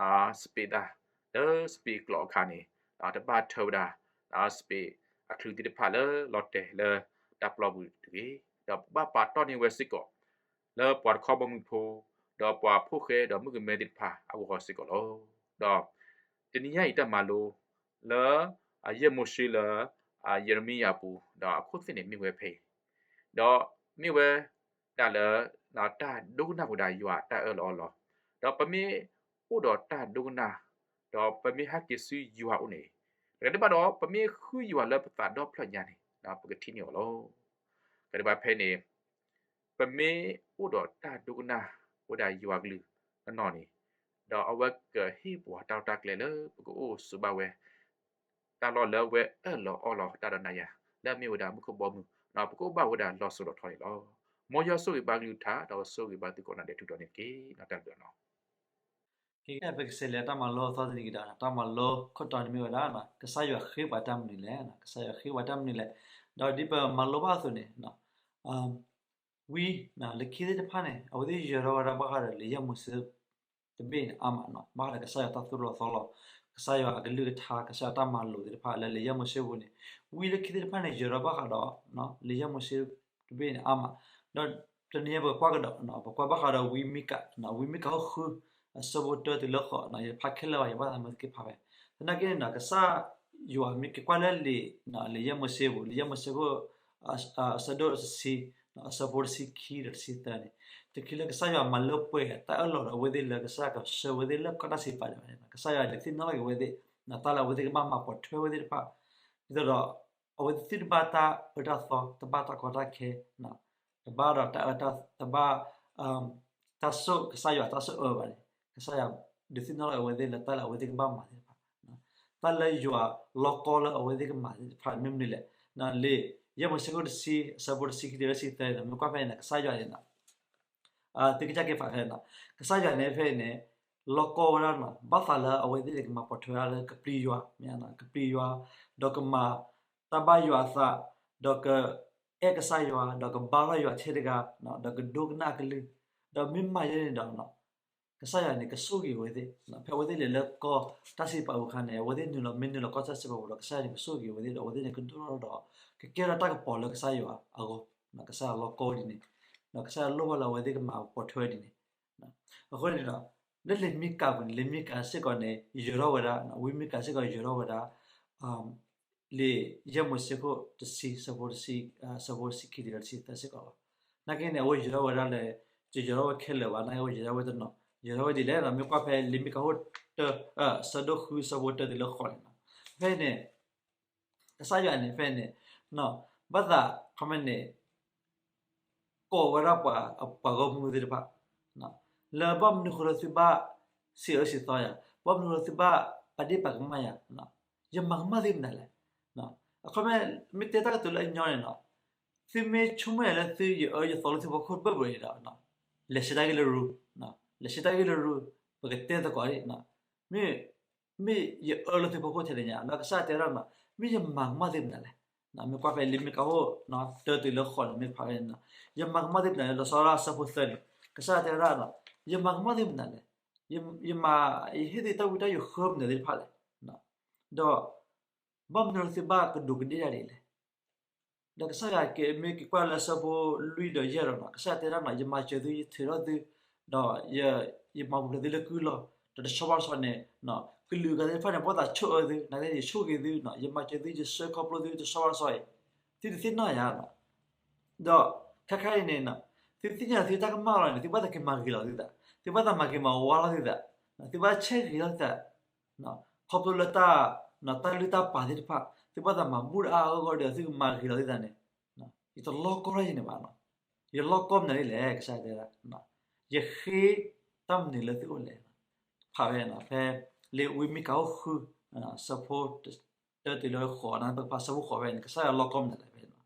စပံးသၣ် လၢစပံးကျိးအခါန့ၣ် တဘၣ်ထၢဝဲဒၣ် စပံးအချုးသ့ၣ်တဖၣ်လၢလီၤတဲာ်လၢတၢ်ပျီပူၤတဂ့ၤ, ဒီးပဘၣ်ပာ်တီၢ်န့ၢ်ဝဲစ့ၢ်ကီး လၢပှၤတခီဘီမုၢ်ဖိ ဒီးပှၤဖိၣ်ဃဲဒီးမုၣ်ကမဲသ့ၣ်တဖၣ်အဂီၢ်စ့ၢ်ကီးလီၤ. ဒီးတနံၤညါအံၤတၢ်မၤလိ လၢ ယဲၢ်မိၤၡ့လၢ ယံးရမံယၤပူၤ ဒီးအခိၣ်သ့ၣ်န့ၣ်မ့ၢ်ဝဲဖဲအံၤ, ဒီးမ့ၢ်ဝဲဒၣ်လၢ တၢ်ဒိကနၣ်ဝဲဒၣ်ယွၤအတၢ်အၢၣ်လီၤအီလီၤ, ဒီးပမ့ၢ်အိၣ်ဒီးတၢ်ဒိကနၣ် ဒီးပမ့ၢ်ဟဲက့ၤဆူယွၤအအိၣ်န့ၣ်, တကးဒံးဘၣ်ဒီး ပမ့ၢ်ဃုယွၤလၢပသးဒီဖျၢၣ်ညါန့ၣ် ပကထံၣ်န့ၢ်အီၤလီၤ. တကးဒံးဘၣ်ဖဲန့ၣ် ပမ့ၢ်အိၣ်ဒီးတၢ်ဒိကနၣ်ဝဲဒၣ်ယွၤကလုၢ်နီၢ်နီၢ်န့ၣ်, ဒီးအဝဲကဟ့ၣ်ပှၤတၢ်လီၢ်တၢ်ကျဲလၢပကအိၣ်ဆိးဘၣ်ဝဲ တၢ်လီၢ်လၢအဝဲအၢၣ်လီၤအီလီၤတၢ်ဒီးနၤယၤ လၢအမ့ၢ်ဝဲဒၣ်မူခိၣ်ဘီမုၢ် ပကအိၣ်ဘၣ်ဝဲဒၣ်လီၤစိၤလီၤထီန့ၣ်လီၤ. မ်ယွၤဆိၣ်ဂ့ၤဘၣ်ကလုၢ်ကထါ ဒီးဆိၣ်ဂ့ၤဘၣ်သုကိးဂၤဒဲးထုးထီၣ်န့ၣ်တက့ၢ်. တၢ်ဘျုးနီၤ ကဲပကစးလဲၤတၢ်မၤလိအသီတနံၤကဒီး, တၢ်မၤလိခိၣ်တီန့ၣ်မ့ၢ်ဝဲဒၣ် ကစၢ်ယွၤဃ့ပှၤတၢ်မနုၤလဲၣ်, ကစၢ်ယွၤဃ့ပှၤတၢ်မနုၤလဲၣ်, ဒီးဒ်ပမၤလိဘၣ်အသိးန့ၣ် ဝံလၢခံသ့ၣ်တဖၣ်န့ၣ် အဝဲသ့ၣ်ယၢၤထီၣ်ဝဲဒၣ်ဘၣ်ဃးဒီးလံာ်ယဲၢ်မိၤၡ့တဘ့ၣ်န့ၣ်အါမး, ဘၣ်ဃးဒီးကစၢ်ယွၤတၢ်သိၣ်တၢ်သီလီၤ, ကစၢ်ယွၤအကလုၢ်ကထါ ကစၢ်ယွၤတၢ်မၤလိာ်သ့ၣ်တဖၣ်လၢလံာ်ယဲၢ်မိၤၡ့ပူၤန့ၣ်, ဝံလၢခံသ့ၣ်တဖၣ်န့ၣ် ယၢၤထီၣ်ဘၣ်ဃးဒီး လံာ်ယဲၢ်မိၤၡ့တဘ့ၣ်န့ၣ်အါမး, ဒီးတနံၤအံၤပကကွၢ်ကဒီး ပကွၢ်ဘၣ်ဃးဒီးဝံမံကၤ, ဝံမံကၤအခိၣ်ဃု အဆၢဖိတၢတုၤလၢဃိး, ယဖးခဲလၢာ်ဘၣ် ယဘၣ်သးမ့ၢ်သက့ၢ်ဖးဖဲ, သနာ်က့န့ၣ်ဒီး ကစၢ်ယွၤမ့ၢ်က့ၤကွၢ်လၢလံာ် လံာ်ယဲၢ်မိၤၡ့ပူၤ, လံာ်ယဲၢ်မိၤၡ့ခိၣ် အဆၢဒိၣ်တဆံ အဆၢဖိတဆံခံဒီးတဆံသၢန့ၣ်, တချုးလၢကစၢ်ယွၤမၤလၢပှဲၤတၢ်အၢၣ်လီၤဒီးအဝဲသ့ၣ်လၢကစၢ်ယွၤကဆှၢဝဲသ့ၣ်လၢကီၢ်တၢ်စံးပာ်ဒၣ်န့ၣ်, ကစၢ်ယွၤဒုးသ့ၣ်နီၣ်ထီၣ်က့ၤဝဲသ့ၣ် တၢ်လၢအဝဲသ့ၣ်ကဘၣ်မၤပိာ်ထွဲဝဲသ့ၣ်တဖၣ်, ဒ်သိးဒီး အဝဲသ့ၣ်တဘၣ်တၢ်အၢတၢ်သီ တဘၣ်တၢ်ကီတၢ်ခဲ တဘၣ်ဒီးတၢ်အၢတၢ် တဘၣ် တၢ်ဆိၣ်ကစၢ်ယွၤတၢ်ဆိၣ်အၢဘၣ်န့ၣ်, ကစၢ်ယွၤဒုးသ့ၣ်နီၣ်ထီၣ်က့ၤအဝဲသ့ၣ်လၢတၢ်လၢအဝဲသ့ၣ်ကဘၣ်မၤသ့ၣ်တဖၣ်, တၢ်လၢယွၤလီကီလၢအဝဲသ့ၣ်ကမၤသ့ၣ်တဖၣ်မ့ၢ်မနုၤလဲၣ်, လံာ်ယဲၢ်မိၤၡ့ခိၣ်တဆံ အဆၢဖိတဆံခံတုၤလၢတဆံသၢန့ၣ် မ့ၢ်ကွၢ်ဖဲန့ၣ် ကစၢ်ယွၤန့ၣ် သုကစၢ်က့ၤဖးဖဲန့ၣ်, ကစၢ်ယွၤန့ၣ်ဖဲအံၤန့ၣ် လီကီဝဲဒၣ်နီၤ ဘၣ်သးလၢအဝဲသ့ၣ်န့ၣ် ကမၤပိာ်ထွဲဝဲဒၣ်လၢကပျံၤယွၤ, မ့ၢ်ကပျံၤယွၤ, ဒီးကမၤတၢ်ဘၣ်ယွၤအသး, ဒီးကအဲၣ်ကစၢ်ယွၤ, ဒီးကဘါထီၣ်ယွၤထဲတဂၤ, ဒီးကဒိကနၣ်အကလုၢ်, ဒီးမ့ၢ်မၤယဲန့ၣ်ဒီး ကစၢ်ယွၤန့ၣ် ကဆိၣ်ဂ့ၤအဝဲသ့ၣ်, ဖဲအဝဲသ့ၣ်လဲၤလၢကီၢ်တၢ်စံးပာ်ပူၤအခါန့ၣ် အဝဲသ့ၣ်နုာ်လီၤ မ့ၢ်နုာ်လီၤကီၢ်တၢ်စံးပာ်ပူၤဒီး ကစၢ်ယွၤန့ၣ် ကဆိၣ်ဂ့ၤအဝဲသ့ၣ်ဒီး အဝဲသ့ၣ်န့ၣ် ကဒိၣ်ထီၣ်ဒီး ကကဲထီၣ်တၢ်ကပီၤလၢကစၢ်ယွၤအဂီၢ်, ကစၢ်ယွၤလီကီဒ်န့ၣ်, ကစၢ်ယွၤလီကီဒ်န့ၣ်, အဃိန့ၣ်ဒီး လၢလံာ်မံကၤပူၤန့ၣ် လံာ်မံကၤစ့ၢ်ကီးန့ၣ် ယၢၤထီၣ်ဝဲဒၣ်, ဝံမံကၤစ့ၢ်ကီးယၢၤထီၣ်ဝဲဒၣ် လံာ်ယဲၢ်မိၤၡ့ခိၣ်တဆံ ဆၢဖိတဆံ, ဆၢဖိတဆံခံတုၤလၢတဆံသၢစ့ၢ်ကီးလီၤ. နာ်က့န့ၣ် အဝဲယၢၤထီၣ်ဝဲဒၣ်လၢ တယၢၤထီၣ်ဝဲခဲလၢာ်ဘၣ်, နာ်က့အဝဲယၢၤထီၣ်ဝဲတနီၤ, ယၢၤထီၣ်ဝဲဒ်လဲၣ်ဒီး မ့ၢ်ကွၢ်ဖဲလံာ်မံကၤခိၣ်တၢ, ဆၢဒိၣ်ဃု ဆၢဖိတၢတုၤလၢဃိးန့ၣ်လီၤ. ဖဲန့ၣ် ကစၢ်ယွၤန့ၣ် ဖဲန့ၣ် ဘၣ်သး ခီမ့ၢ်န့ၣ် ကိးဝဲဒၣ်ပှၤ ပှၤဂီၢ်မုၢ်သ့ၣ်တဖၣ်, လၢဘၣ်မနုၤဃိလၢသုဘၣ်စံးအၢစံးသီယၤ, ဘၣ်မနုၤဃိလၢသုဘၣ်ပာ်ဒ့ၣ်ပာ်ကမၣ်ယၤ, ယမၤကမၣ်သုမနုၤလဲၣ်. အခီပညီ မ့ၢ်တဲတၢ်ကတိၤလၢအညီန့ၣ်နီၤ, သုမ့ၢ်ဆိကမိၣ်ယၤလၢသုယအၢယသီလၢသုဖီခိၣ်တဘၢၣ်ဘၢၣ်န့ၣ်ဒီး လဲၤဆှၢတၢ်ဂ့ၢ်လၢရူ, လဲၤဆှၢတၢ်ဂ့ၢ်လၢရူ, ပကတဲသကိးဒ် မ့ၢ် မ့ၢ်ယအၢလၢသုဖီခိၣ်ထဲလဲၣ်ညါ, ဒီးကစၢ်ယွၤတဲဝဲဒၣ်နီၤ, မ့ၢ်ယမၤကမၣ်သုမနုၤလဲၣ်. မ့ၢ်ကွၢ်ဖဲလံာ်မံကၤအိၣ် တၢတုၤလၢဃိးန့ၣ် မ့ၢ်ဖးဝဲန့ၣ်နီၤ, ယမၤကမၣ်သုမနုၤလဲၣ်, လီၤဆီဒၣ်တၢ်အဆၢဖိသၢန့ၣ်, ကစၢ်ယွၤတဲဝဲဒၣ်နီၤ, ယမၤကမၣ်သုမနုၤလဲၣ်, ယမၤ ယဟ့ၣ်သုတၢ်ဝံတၢ်ယိးဃၢမနုၤသ့ၣ်တဖၣ်လဲၣ်, ဒီး ဘၣ်မနုၤလၢသုဘၣ်ကဒူးကဒ့ၣ်တၢ်ဒ်လဲၣ်. ဒီးကစၢ်ယွၤက့ၤ မ့ၢ်က့ၤကွၢ်လၢအဆၢဖိလွံၢ်ဒီးယဲၢ်ဒီးနီၤ, ကစၢ်ယွၤတဲဒၣ်နီၤ, ယမၤစၢၤသု, ယထုးထီၣ်သု, ဒီး ယမၤပူၤဖျဲးသုလၢကုၢ်လီၢ်, ဒီးတဆီဘၣ်တဆီန့ၣ် ကလုာ်ဂၤသ့ၣ်တဖၣ်န့ၣ် ဘၣ်သးဆိၣ်အၢသု, နာ်က့န့ၣ် ယဆိၣ်ဂ့ၤသု, ယမၤစၢၤသု, ယဆှၢခီဖျိသု တဆီဘၣ်တဆီအံၤ, သုတသ့ၣ်နီၣ်ယၤနီၤ. ဒီးခဲခါအံၤန့ၣ် သုသ့ၣ်ညါလၢသုတၢ်ကမၣ်လီၤန့ၣ် သုဘၣ်သးက့ၤမၤဂ့ၤလီၤသုသး, သုဘၣ်သးမၤက့ၤမၤဝါလီၤသုသး, သုဘၣ်ဆဲးဂ့ၤလီၤသုသး ခီဖျိလၢတၢ် တၢ်လုၢ်တၢ်ပာ်သ့ၣ်တဖၣ် သုဘၣ်သးမၤဘူၣ်တအါအါဂီၢ်ဂီၢ်ဒီး သုကမၤဂ့ၤလီၤသုသးန့ၣ်, ယတလီၢ်ကီၢ်ထီၣ်ယၤန့ၣ်ဘၣ်နီၤ. ယလီၢ်ကီၢ်မနုၤဒ်လဲၣ် ကစၢ်ယွၤတဲဒၣ်, ယဃ့တၢ်မနုၤလၢသုအိၣ်လဲၣ်. ဖးဝဲနီၤ ဖဲလံာ်ဝံမံကၤအိၣ်ဃု ဆၢဖိ တၢတုၤလၢဃိးန့ၣ် ပကဖးဆၢဖိဃိးဝဲန့ၣ် ကစၢ်ယွၤလီၢ်ကီၢ်မနုၤလဲၣ်ဖဲန့ၣ်,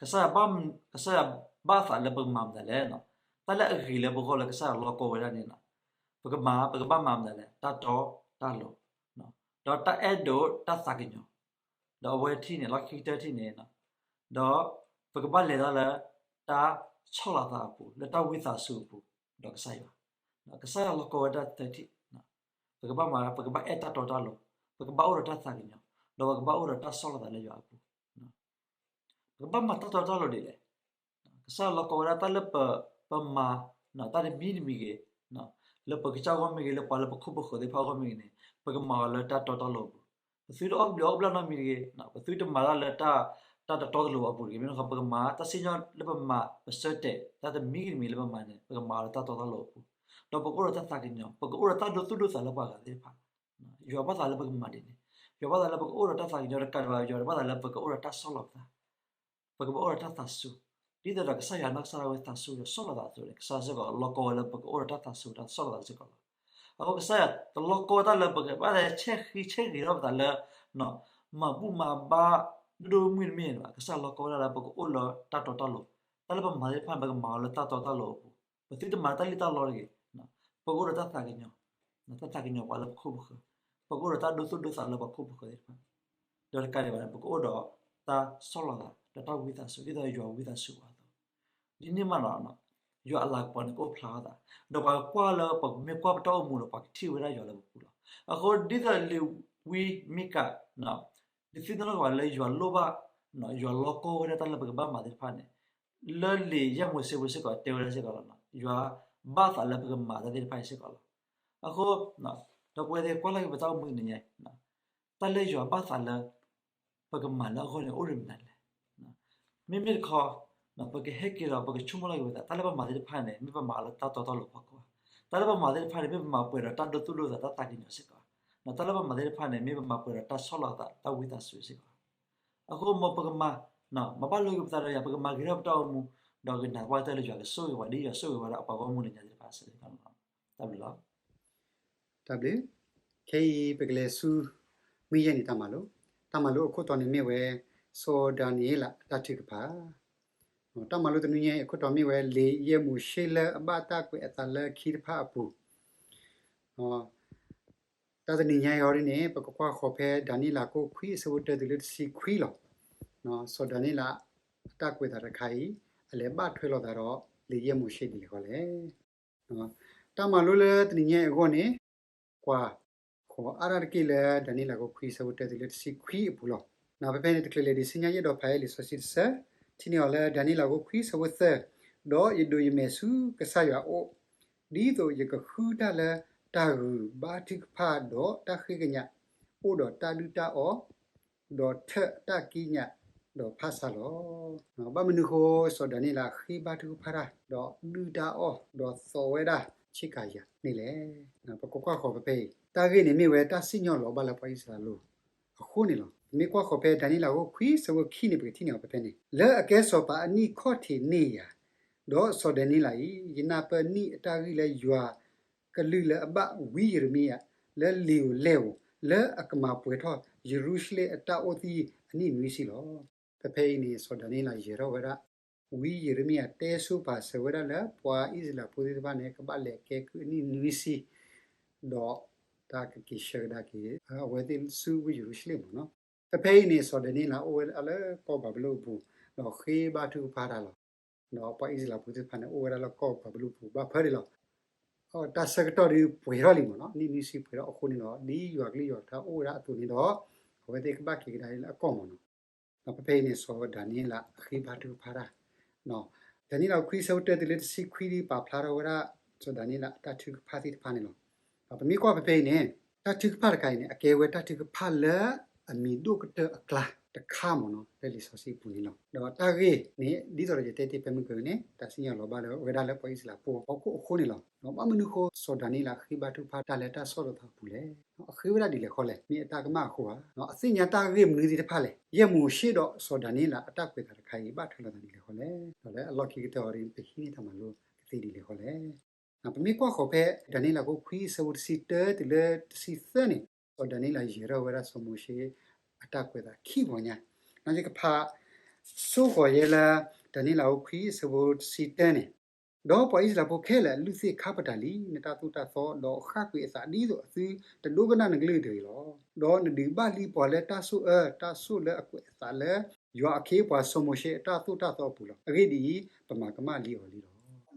ကစၢ်ယွၤ ကစၢ်ယွၤဘၣ်သးလၢပကမၤမနုၤလဲၣ်. တၢ်လၢအဂ့ၤလၢပဂီၢ်လၢကစၢ်ယွၤလီၢ်ကီၢ်ဝဲဒၣ်န့ၣ် ပကမၤ ပကဘၣ်မၤမနုၤလဲၣ်, တၢ်တီတၢ်လိၤ, ဒီးတၢ်အဲၣ်ဒိးတၢ်သးကညီၤ, ဒီးအဝဲထံၣ်န့ၣ် လီၢ်ခံကတၢၢ်ထံၣ်န့ၣ်, ဒီးပကဘၣ်လဲၤတၢ်လၢတၢ်ဆီၣ်လီၤသးအပူၤ လၢတၢ်ဝံသးစူၤအပူၤ ဒီးကစၢ်ယွၤ, ကစၢ်ယွၤလီၢ်ကီၢ်ဝဲဒၣ်သၢထံၣ်, ပကဘၣ်မၤ ပကဘၣ်အဲၣ်တၢ်တီတၢ်လိၤ, ပကဘၣ်အိၣ်ဒီးတၢ်သးကညီၤ, ဒီးပကဘၣ်အိၣ်ဒီးတၢ်ဆီၣ်လီၤသးလၢယွၤအပူၤ ပကဘၣ်မၤတၢ်တီတၢ်လိၤဒ်လဲၣ်. ကစၢ်ယွၤလီၢ်ကီၢ်ဝဲဒၣ်တၢ်လၢပ ပမၤ တၢ်တမံၤတမံၤဂ့ၤ, လၢပကစၢ်အဂီၢ်မ့ၢ်ဂ့ၤ လၢပှၤလၢပခိၣ်ပဃၢၤသ့ၣ်တဖၣ်အဂီၢ်မ့ၢ်ဂ့ၤန့ၣ် ပကမၤအီၤလၢတၢ်တီတၢ်လိၤအပူၤ, ပသုတအီၣ်ဘျံးအီၣ်ဘျၣ်နီတမံၤတဂ့ၤ, ပသုတမၤတၢ်လၢတၢ် တၢ်တတီတလိၤအပူၤတဂ့ၤ, မ့ၢ်န့ၣ်ဃီ ပကမၤတၢ်စံၣ်ညီၣ်လၢပမၤ ပဆၢတဲာ် တၢ်တမံၤဂ့ၤတမံၤလၢပမၤန့ၣ် ပကမၤအီၤလၢတၢ်တီတၢ်လိၤအပူၤ, ဒီးပကအိၣ်ဒီးတၢ်သးကညီၤ, ပကအိၣ်ဒီးတၢ်ဒိသူၣ်ဒိသးလၢပှၤဂၤသ့ၣ်တဖၣ်, ယွၤဘၣ်သးလၢပကမၤဒ်န့ၣ်, ယွၤဘၣ်သးလၢပကအိၣ်ဒီးတၢ်သးကညီၤတကးဒံးဘၣ် ယွၤဘၣ်သးလၢပကအိၣ်ဒီးတၢ်ဆီၣ်လီၤပသး ပကဘၣ်အိၣ်ဒီးတၢ်သးစူၤ, ဒ်သိးဒီးကစၢ်ယွၤနီၢ်ကစၢ်ဒၣ်ဝဲသးစူၤဒီးဆီၣ်လီၤသးအသိးန့ၣ် ကစၢ်ယွၤစ့ၢ်ကီးလီၢ်ကီၢ်ဝဲလၢပကအိၣ်ဒီးတၢ်သးစူၤတၢ်ဆီၣ်လီၤသးစ့ၢ်ကီးလီၤ. အဃိကစၢ်ယွၤတလီၢ်ကီၢ်ဝဲတၢ်လၢပကဘၣ်ဆဲးဃံးဆဲးဂ့ၤထီၣ်ပသးလၢ မၤဘူၣ်မၤဘါ ဒိၣ်ဒိၣ်မုၢ်မုၢ်တမ့ၢ်ဘၣ်, ကစၢ်ယွၤလီၢ်ကီၢ်ဝဲဒၣ်လၢပကအိၣ်လၢတၢ်တီတၢ်လိၤ, တၢ်လၢပမၤသ့ၣ်တဖၣ်န့ၣ် ပကမၤအီၤလၢတၢ်တီတၢ်လိၤအပူၤ, ပသုတမၤတၢ်လံၣ်တၢ်လီတဂ့ၤ, ပကအိၣ်ဒီးတၢ်သးကညီၤ, တၢ်သးကညီၤပှၤလၢပခိၣ်ပဃၢၤ, ပကအိၣ်ဒီးတၢ်ဒိသူၣ်ဒိသးလၢပှၤခိၣ်ပဃၢၤသ့ၣ်တဖၣ်, ဒီးတကးဒံးဘၣ်န့ၣ် ပကအိၣ်ဒီးတၢ်ဆီၣ်လီၤသး ဒီးတၢ်ဝံသးစူၤ ဒ်သိးယွၤဝံသးစူၤပှၤအသိး, ဒ်န့ၣ်မးလီၤ. ယွၤအလၤကပီၤန့ၣ် ကအိၣ်ဖျါထီၣ်သး, ဒီးပှၤကွၢ်လၢပမ့ၢ်ကွၢ်ပတၢ်အိၣ်မူဒီး ပှၤကထံၣ်ဝဲဒၣ်ယွၤလၢပပူၤလီၤ. အဃိဒ်သိးလံာ်ဝံမံကၤ ဒုးသ့ၣ်နီၣ်ထီၣ်က့ၤပှၤလၢယွၤလိၣ်ဘၣ်, ယွၤလီၢ်ကီၢ်ဝဲဒၣ်တၢ်လၢပကဘၣ်မၤသ့ၣ်တဖၣ်န့ၣ်, လၢလံာ်ယဲၢ်မိၤၡ့ပူၤစ့ၢ်ကီးတဲဝဲဒၣ်စ့ၢ်ကီးလီၤ. ယွၤဘၣ်သးလၢပကမၤတၢ်သ့ၣ်တဖၣ်အံၤစ့ၢ်ကီးလီၤ. အဃိ ဒီပုၢ်ဝဲၢ်သ့ၣ်ကွၢ်လီၤက့ၤပတၢ်အိၣ်မူတနံၤညါအံၤ, တၢ်လၢယွၤဘၣ်သးလၢ ပကမၤလၢအဂီၢ်န့ၣ် အိၣ်ဒ်မနုၤလဲၣ်. မ့မ့ၢ်တခီ ပကဟဲက့ၤဒီး ပကဆိကမိၣ်လီၤက့ၤပသး တၢ်လၢပမၤသ့ၣ်တဖၣ်န့ၣ် မ့ၢ်ပမၤလၢတၢ်တီတၢ်လိၤဖီခိၣ်ဧါ, တၢ်လၢပမၤသ့ၣ်တဖၣ်န့ၣ် မ့ၢ်ပမၤပှဲၤဒီးတၢ်ဒိသူၣ်ဒိသး တၢ်သးကညီၤစ့ၢ်ကီးဧါ, တၢ်လၢပမၤသ့ၣ်တဖၣ်န့ၣ် မ့ၢ်ပမၤပှဲၤဒီးတၢ်ဆီၣ်လီၤသး တၢ်ဝံသးစူၤစ့ၢ်ကီးဧါ. အဃိမ်ပကမၤ မၤဘၣ်လိာ်က့ၤပသးဒီးယွၤ ပကမၤဂ့ၤထီၣ်ပတၢ်အိၣ်မူ, ဒီးကနာ်ပှၢ်တၢၢ်လၢယွၤကဆိၣ်ဂ့ၤပှၤ ဒ်ယွၤဆိၣ်ဂ့ၤဝဲဒၣ်အပှၤဂီၢ်မုၢ်လၢညါသ့ၣ်တဖၣ်အသိးန့ၣ်လီၤ. တၢ်ဘျုးလီၤ. တၢ်ဘျုး. ခဲအံၤ ပကလဲၤဆူ မုၢ်ယဲၢ်နံၤတၢ်မၤလိ, တၢ်မၤလိအခိၣ်တီန့ၣ်မ့ၢ်ဝဲ စီၤဒၤနံးယ့လးအတၢ်ထုကဖၣ်. တၢ်မၤလိတနွံညါအံၤ အခိၣ်တီမ့ၢ်ဝဲ လံာ်ယဲၢ်မိၤၡ့လၢအဘၣ်တၢ်ကွဲးအသးလၢခံတဖၣ်အပူၤ. တၢ်တနံၤညါအံၤအီၤဒ်န့ၣ် ပကကွၢ်ဃီၤဖဲဒၤနံးယ့လးခိၣ်ခွံအဆၢဖိတၢတုၤလၢတဆံခွံလီၤ. စီၤဒၤနံးယ့လးအတၢ်ကွဲးသးတခါအံၤ အလဲၤဘၣ်ထွဲလိာ်သးဒီး လံာ်ယဲၢ်မိၤၡ့ဒ်လဲၣ်ဃီလဲၣ်. တၢ်မၤလိလၢတနံၤညါအံၤအဂီၢ်န့ၣ် ကွၢ်ဃီၤအါထီၣ်တက့ၢ်လၢဒၤနံးယ့လးခိၣ်ခွံအဆၢဖိတၢတုၤလၢတဆံခွံအပူၤလီၤ. ဖဲဖဲန့ၣ် တချုးလဲၤဒံးဆူညါ ယအဲၣ်ဒိးဖးလံာ်စီဆှံတဆၢ, ထံၣ်န့ၢ်အီၤလၢဒၤနံးယ့လးခိၣ်ခွံအဆၢဖိသၢ, ဒီးယဒုးယမဲာ်ဆူကစၢ်ယွၤအအိၣ်, ဒ်သိးယကဃုတၢ်လၢတၢ်ဂုၤဘါထုကဖၣ်ဒီးတၢ်ဃ့ကညး, အိၣ်ဒီးတၢ်ဒုၣ်တၢ်အီၣ် ဒီးထၢၣ်တၢ်ကံးညာ်ဒီးဖၣ်ဆါလီၤ. ဘၣ်မနုၤဃိ စီၤဒၤနံးယ့လးဃ့ဘါထုကဖၣ်တၢ် ဒီးဒုၣ်တၢ်အီၣ် ဒီးသိးဝဲဒၣ်ဆ့ကၤယၤန့ၣ်လဲၣ်. ပကကွၢ်ဃီၤဖဲဖဲအံၤ တၢ်ဂ့ၢ်န့ၣ်မ့ၢ်ဝဲ တၢ်စံၣ်ညီၣ်လီၤဘၣ်လၢပှၤအံၣ်စရ့လးအလိၤအဃိန့ၣ်လီၤ. ပမ့ၢ်ကွၢ်ဃီၤဖဲဒၤနံးယ့လးခိၣ်ခွံအဆၢဖိခံန့ၣ် ပကထံၣ်န့ၢ်အီၤဖဲဖဲန့ၣ်, လၢအကဲစီၤပၤအနံၣ်ခီၣ်ထံးန့ၢ်ယၤ, ဒီးစီၤဒၤနံးယ့လးအံၤ, ယနၢ်ပၢၢ်နံၣ်အတၢ်ဂံၢ်လၢယွၤကလုၢ်လၢအဘၣ်ဝံယံးရမံယၤ လၢလံာ်ဧိၤလဲၢ်ဧိၤ လၢအကမၤပှဲၤထီၣ်ယရူၤၡလ့ၣ်အတၢ်အိၣ်သံအနံၣ်နွံဆံလီၤ. ဖဲဖဲအံၤန့ၣ် စီၤဒၤနံးယ့လးယဲၤထီၣ်ဝဲဒၣ် ဝံယံးရမံယၤတဲဆိပာ်စၢၤဝဲဒၣ်လၢပှၤအံၣ်စရ့လးဖိသ့ၣ်တဖၣ်န့ၣ် ကဘၣ်လဲၤကဲကုၢ်အနံၣ်နွံဆံ ဒီးတၢ်ကက့ၤဆှၢကဒါက့ၤ အဝဲသ့ၣ်ဆူဝ့ၢ်ယရူၤၡလ့ၣ်မ့ၢ်နီၤ. ဖဲဖဲအံၤန့ၣ် စီၤဒၤနံးယ့လးအိၣ်ဝဲဒၣ်လၢကီၢ်ဘၤဘူလိၣ်အပူၤ ဒီးဃ့ဘါထုကဖၣ်တၢ်လီၤ. ဒီးပှၤအံၣ်စရ့လးဖိသ့ၣ်တဖၣ်န့ၣ် အိၣ်ဝဲဒၣ်လၢကီၢ်ဘၤဘူလိၣ်ပူၤဘၣ်ဖၢဒံးလီၤ. တၢ်ဆၢကတီၢ်ဒုးပှဲၤထီၣ်လံမ့ၢ်နီၤ, နံၣ်နွံဆံပှဲၤထီၣ်အဃိန့ၣ်ဒီး ဒ်ယွၤကလုၢ်ယွၤကထါအိၣ်ဝဲဒၣ်အသိးန့ၣ်ဒီး အဝဲသ့ၣ်ကဘၣ်က့ၤကဒါလၢအကီၢ်မ့ၢ်နီၤ. ဒီးဖဲဖဲအံၤန့ၣ် စီၤဒၤနံးယ့လးအဃ့ဘါထုကဖၣ်တၢ် ဒၤနံးယ့လးအခွံအဆၢဖိတၢတုၤလၢတဆံခွံဒ်ပာ်ဖျါထီၣ်ဝဲဒၣ် စီၤဒၤနံးယ့လးအတၢ်ထုကဖၣ်သ့ၣ်တဖၣ်န့ၣ်လီၤ. ဒီးပမ့ၢ်ကွၢ်ဖဲဖဲအံၤန့ၣ် တၢ်ထုကဖၣ်တခါအံၤန့ၣ် အကဲဝဲတၢ်ထုကဖၣ်လၢအမံၤဒိၣ်ကတၢၢ်အကျါတခါမ့ၢ်နီၤ လၢလံာ်စီဆှံအပူၤန့ၣ်လီၤ. ဒီးတၢ်ဂ့ၢ်န့ၣ် ဒ်သိးဒီးယတဲတ့ၢ်ဖဲမုၢ်ကနံၤန့ၣ် တၢ်စံၣ်ညီၣ်လီၤဘၣ်လၢဝဲဒၣ်လၢပှၤအံၣ်စရ့လးဖိအဖီခိၣ်အဃိန့ၣ်လီၤ. ဒီးဘၣ်မနုၤအဃိ စီၤဒၤနံးယ့လးဃ့ဘါထုကဖၣ်တၢ်လၢတၢ်ဆီၣ်လီၤသးအပူၤလဲၣ်. အဃ့ဝဲဒၣ်ဒ်လဲၣ်ဃီလဲၣ်, မ့ၢ်အတၢ်ကမၣ်အဃိဧါ. အသ့ၣ်ညါတၢ်ဂ့ၢ်မနုၤသ့ၣ်တဖၣ်လဲၣ်. ယဲၢ်မိၤၡ့ဒီးစီၤဒၤနံးယ့လးအတၢ်ကွဲးအသးတခါအံၤ ဘၣ်ထွဲလိာ်သးဒ်လဲၣ်ဃီလဲၣ်. ဒီးလၢအလီၢ်ခံကတၢၢ်အီၤဒ် ပဟံးန့ၢ်တၢ်မၤလိကသ့ဒ်လဲၣ်ဃီလဲၣ်. ပမ့ၢ်ကွၢ်ဃီၤဖဲ ဒၤနံးယ့လးအခိၣ်ခွံအဆၢဖိတဆံတၢတုၤလၢတဆံသၢန့ၣ် စီၤဒၤနံးယ့လးယဲၤထီၣ်ဝဲဒၣ်စီၤမိၤၡ့အတၢ်ကွဲးအသးခံပီညါ. ယကဖးဆိဃီၤယဲလၢ ဒၤနံးယ့လးအခိၣ်ခွံအဆၢဖိတဆံတၢန့ၣ်, ဒီးပှၤအံၣ်စရ့လးဖိခဲလၢာ်အလုၢ်သ့ၣ်ခါပတာ်လံနတၢ်သိၣ်တၢ်သီ, ဒီးဃၣ်ကွံာ်အသးဒ်သိးအသုတဒိကနၣ်နကလုၢ်တဂ့ၤလီၤ. ဒီးနဒုးဘၣ်လံပှၤလၢတၢ်ဆိၣ်အၢ တၢ်ဆိၣ်လၢအကွဲးအသးလၢ ယွၤအခ့အပှၤစီၤမိၤၡ့အတၢ်သိၣ်တၢ်သီအပူၤလီၤ. အဂ့ၢ်ဒ်အံၤ, ပမၤကမၣ်လံအီၤလံလီၤ.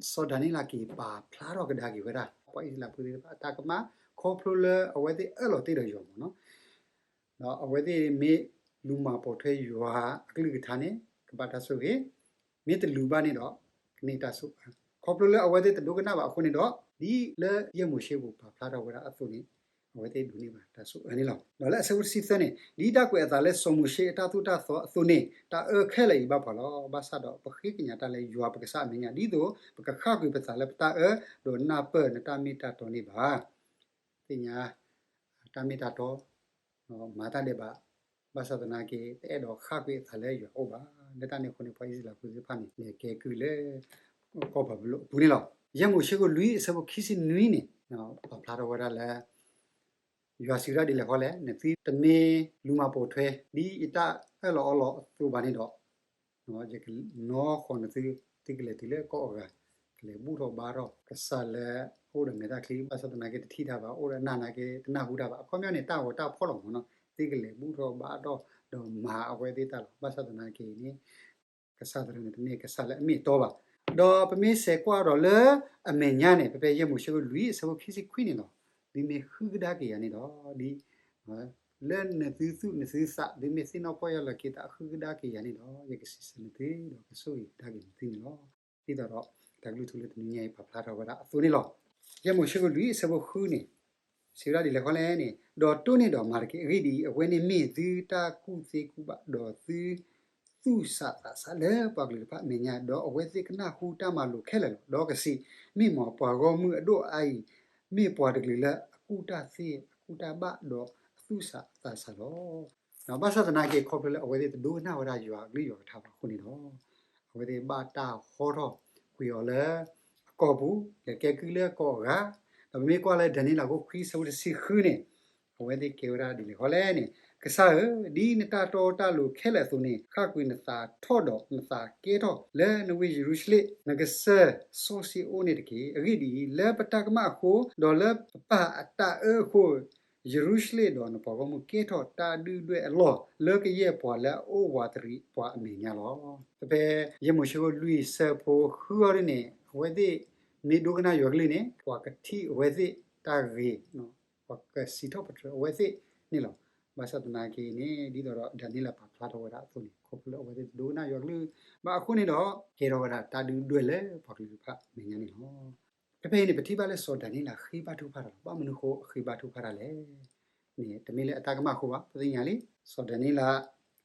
စီၤဒၤနံးယ့လးက့ၤပာ်ဖျါထီၣ်ကဒါက့ၤဝဲဒၣ် ပှၤအံၣ်စရ့လးဖိသ့ၣ်တဖၣ်အတၢ်ကမၣ် ခီဖျိလၢအဝဲသ့ၣ်အၢၣ်လီၤတ့ၢ်ဒီးယွၤမ့ၢ်နီၤ. ဒီးအဝဲသ့ၣ်မ့ၢ်လူၤမၤပိာ်ထွဲယွၤအကလုၢ်ကထါန့ၣ် ကဘၣ်တၢ်ဆိၣ်ဂ့ၤ, မ့ၢ်တလူၤဘၣ်န့ၣ်ဒီး ကန့ၢ်တၢ်ဆိၣ်အၢ. ခီဖျိလၢအဝဲသ့ၣ်တဒိကနၣ်ဘၣ်အဃိန့ၣ်ဒီး ဒ်လၢယဲၢ်မိၤၡ့ပူၤပာ်ဖျါထီၣ်ဝဲဒၣ်အသိးန့ၣ် အဝဲသ့ၣ်ဒိးန့ၢ်ဘၣ်တၢ်ဆိၣ်အၢန့ၣ်လီၤ. ဒီးလၢအဆၢဖိတဆံသၢန့ၣ် ဒ်တၢ်ကွဲးအသးလၢစီၤမိၤၡ့အတၢ်သိၣ်တၢ်သီအသိးန့ၣ် တၢ်အၢခဲလၢာ်အံၤဘၣ်ပှၤလီၤ. ဘၣ်ဆၣ်ဒီးပဃ့ကညးတၢ်လၢယွၤပကစၢ်အမဲာ်ညါ ဒ်သိးပကဃၣ်ကွံာ်ပသးလၢပတၢ်အၢ ဒီးနၢ်ပၢၢ်နတၢ်မ့ၢ်တၢ်တီန့ၣ်ဘၣ်. သ့ၣ်ညါ တၢ်မ့ၢ်တၢ်တီ မၤတၢ်ဒဲးဘး, ဘၣ်ဆၣ်သနာ်က့ တအဲၣ်ဒိးဃၣ်ကွံာ်အသးလၢယွၤအအိၣ်ဘၣ်. လၢတၢ်န့ၣ်အဃိန့ၣ် ပှၤအံၣ်စရ့လးဖိသ့ၣ်တဖၣ်န့ၣ် လဲၤကဲကုၢ်လၢ ကီၢ်ဘၤဘူလိၣ်အပူၤန့ၣ်လီၤ. ယဲၢ်မိၤၡ့အခိၣ်လွံၢ်အဆၢဖိခံဆံနွံန့ၣ် ပာ်ဖျါထီၣ်ဝဲဒၣ်လၢ ယွၤစံးဝဲဒၣ်ဒ်လဲၣ်ဃီလဲၣ်, နသုတမ့ၢ်လူၤမၤပိာ်ထွဲ ဒ်ယတၢ်အၢၣ်လီၤအီလီၤအသိးဘၣ်န့ၣ်ဒီး ယကနီၣ်ဃီၤနသု, သုကလဲၤတုၤလၢကီၢ်အဂၤ, ကလဲၤဘူၣ်ထီၣ်ဘါထီၣ် ကစၢ်လၢအအိၣ်ဒီးမဲာ်ချံ, ဘၣ်ဆၣ်သနာ်က့ တထံၣ်တၢ်ဘၣ်, အိၣ်ဒီးအနၢ်သနာ်က့ တနၢ်ဟူတၢ်ဘၣ်. အခီပညီန့ၣ် တၢ်ဂီၤတၢ်ဖီၣ်လီၤမ့ၢ်နီၤ, သုကလဲၤဘူၣ်ထီၣ်ဘါထီၣ် ဒီးမၤအဝဲသ့ၣ်တၢ်လီၤ. ဘၣ်ဆၣ်သနာ်က့န့ၣ် ကစၢ်သရၣ်န့ၣ် တမ့ၢ်ကစၢ်လၢအမ့ၢ်အတီဘၣ်. ဒီးပမ့ၢ်ဆဲးကွၢ်ဒီးလၢအမဲာ်ညါန့ၣ် ဖဲဖဲယဲၢ်မိၤၡ့အခိၣ်လွံၢ်အဆၢဖိခံဆံခွံန့ၣ်လီၤ. သုမ့ၢ်ဃုကဒါက့ၤယၤန့ၣ်ဒီး ဒ် လၢနသုသူၣ်နသုသး သုမ့ၢ်သ့ၣ်နီၣ်ပီၢ်ယၢ်လီၤက့ၤသး ဃုကဒါက့ၤယၤန့ၣ်ဒီး ယကစံးဆၢနသု ဒီးကဆိၣ်ဂ့ၤကဒါက့ၤနသုန့ၣ်လီၤ. ဒ်သိးဒီး တၢ်ကလုၢ်ထူလၢတနွံညါအံၤ ပာ်ဖျါထီၣ်ဝဲဒၣ်အသိးန့ၣ်လီၤ. ယဲၢ်မိၤၡ့အခိၣ်လွံၢ်အဆၢဖိဃုန့ၣ် စံးဝဲဒၣ်ဒ်လဲၣ်ဃီလဲၣ်န့ၣ်, ဒီးတိၢ်န့ၢ်ဒီးမၤတက့ၢ်. အဂ့ၢ်ဒ်အံၤ, အဝဲန့ၣ်မ့ၢ်သုတၢ်ကူၣ်သ့ကူၣ်ဘၣ်, ဒီးသုသူၣ်ဆးသးဆးလၢပှၤကလုာ်တဖၣ်အမဲာ်ညါ, ဒီးအဝဲသ့ၣ်ကနၢ်ဟူတၢ်မၤလိာ်ခဲလၢာ်လီၤ. ဒီးကစံး, မ့ၢ်မးပှၤဂီၢ်မုၢ်အဒိၣ်အအါအံၤ မ့ၢ်ပှၤတကလုာ်လၢအကူၣ်တၢ်သ့, အကူၣ်တၢ်ဘၣ်, ဒီးအသူၣ်ဆးအသးဆးလီၤ. ဘၣ်ဆၣ်သနာ်က့ ခီဖျိလၢအဝဲသ့ၣ်တဒိကနၣ်ဝဲဒၣ်ယွၤအကလုၢ်ယွၤကထါဘၣ်အဃိန့ၣ်ဒီး အဝဲသ့ၣ်ဘၣ်တၢ်ဟီထီၣ်ကွံာ်အီၤလၢအကီၢ်ပူၤ, လဲၤကဲကုၢ်လၢကီၢ်အဂၤ. ဒီးပမ့ၢ်ကွၢ်လၢဒၤနံးယ့လးအခိၣ်ခွံအဆၢဖိတဆံဃုန့ၣ်, အဝဲသ့ၣ်ကဲဝဲဒၣ်ဒ်လဲၣ်ဃီလဲၣ်န့ၣ်, ကစၢ်ဧၢ, ဒ်နတၢ်တီတၢ်လိၤခဲလၢာ်အသိးန့ၣ်, ဃၣ်ကွံာ်နသးထီၣ်ဒီးနသးကဲထီၣ်လၢနဝ့ၢ်ယရူၤၡလ့ၣ်, နကစၢၢ်စီဆှံအိၣ်န့ၣ်တက့ၢ်. အဂ့ၢ်ဒ်အံၤ, လၢပတၢ်ကမၣ်အဃိ, ဒီးလၢပပၢ်အတၢ်အၢအဃိ, ယရူၤၡလ့ၣ်ဒီးနပှၤဂီၢ်မုၢ်ကဲထီၣ်တၢ်ဒုၣ်ဒွဲၣ်အလီၢ် လၢကယဲၢ်ပှၤလၢအအိၣ်ဝးတရံးပှၤအမဲာ်ညါလီၤ. ဖဲဖဲယဲၢ်မိၤၡ့အခိၣ်လွံၢ်အဆၢဖိဃုအံၤဒ်န့ၣ်, အဝဲသ့ၣ်မ့ၢ်ဒိကနၣ်ယွၤကလုၢ်န့ၣ်, ပှၤကထံၣ်အဝဲသ့ၣ်တၢ်ဂ့ၤ, ပှၤကစံးထီၣ်ပတြၢၤအဝဲသ့ၣ်န့ၣ်လီၤ. ဘၣ်ဆၣ်သနာ်က့န့ၣ်, ဒ်သိးဒီးဒၤနံးယ့လးပာ်ဖျါထီၣ်ဝဲဒၣ်အသိးန့ၣ်, ခီဖျိလၢအဝဲသ့ၣ်တဒိကနၣ်ယွၤကလုၢ်ဘၣ်အဃိန့ၣ်ဒီး, ကဲထီၣ်ဝဲဒၣ်တၢ်ဒုၣ်ဒွဲၣ်လၢပှၤကလုာ်တဖၣ်အမဲာ်ညါန့ၣ်လီၤ. ဖဲဖဲအံၤန့ၣ် ပထံၣ်ဘၣ်လၢစီၤဒၤနံးယ့လးဃ့ဘါထုကဖၣ်တၢ်လီၤ. ဘၣ်မနုၤအဃိအဃ့ဘါထုကဖၣ်တၢ်လဲၣ်န့ၣ်, တမ့ၢ်လၢအတၢ်ကမၣ်အဃိဘၣ်. ပသ့ၣ်ညါလံ, စီၤဒၤနံးယ့လး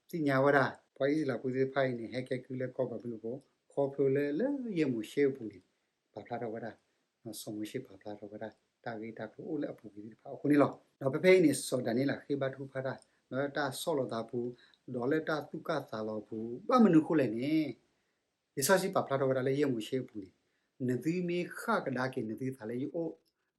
သ့ၣ်ညါဝဲဒၣ် ပှၤအံၣ်စရ့လးဖိသ့ၣ်တဖၣ်အံၤန့ၣ် ဟဲကဲကုၢ်လၢကီၢ်ဘၤဘူလိၣ်အပူၤ, ခီဖျိလၢ လၢယဲၢ်မိၤၡ့အပူၤန့ၣ် ပာ်ဖျါထီၣ်ဝဲဒၣ်, စီၤမိၤၡ့ပာ်ဖျါထီၣ်ဝဲဒၣ် တၢ်ဂ့ၢ်တၢ်ကျိၤအိၣ်လၢအပူၤကွံာ်သ့ၣ်တဖၣ်အဃိန့ၣ်လီၤ. ဒီးဖဲဖဲအံၤန့ၣ် စီၤဒၤနံးယ့လးဃ့ဘါထုကဖၣ်တၢ် လၢတၢ်ဆီၣ်လီၤသးပူၤ, ဒီးလၢတၢ်သူၣ်ကၢ်သးလီၤပူၤ, ဘၣ်မနုၤအဃိလဲၣ်န့ၣ် လံာ်စီဆှံပာ်ဖျါထီၣ်ဝဲဒၣ်လၢယဲၢ်မိၤၡ့အပူၤန့ၣ်, နသုမ့ၢ်ဃၣ်ကဒါက့ၤနသုသးလၢယအိၣ်,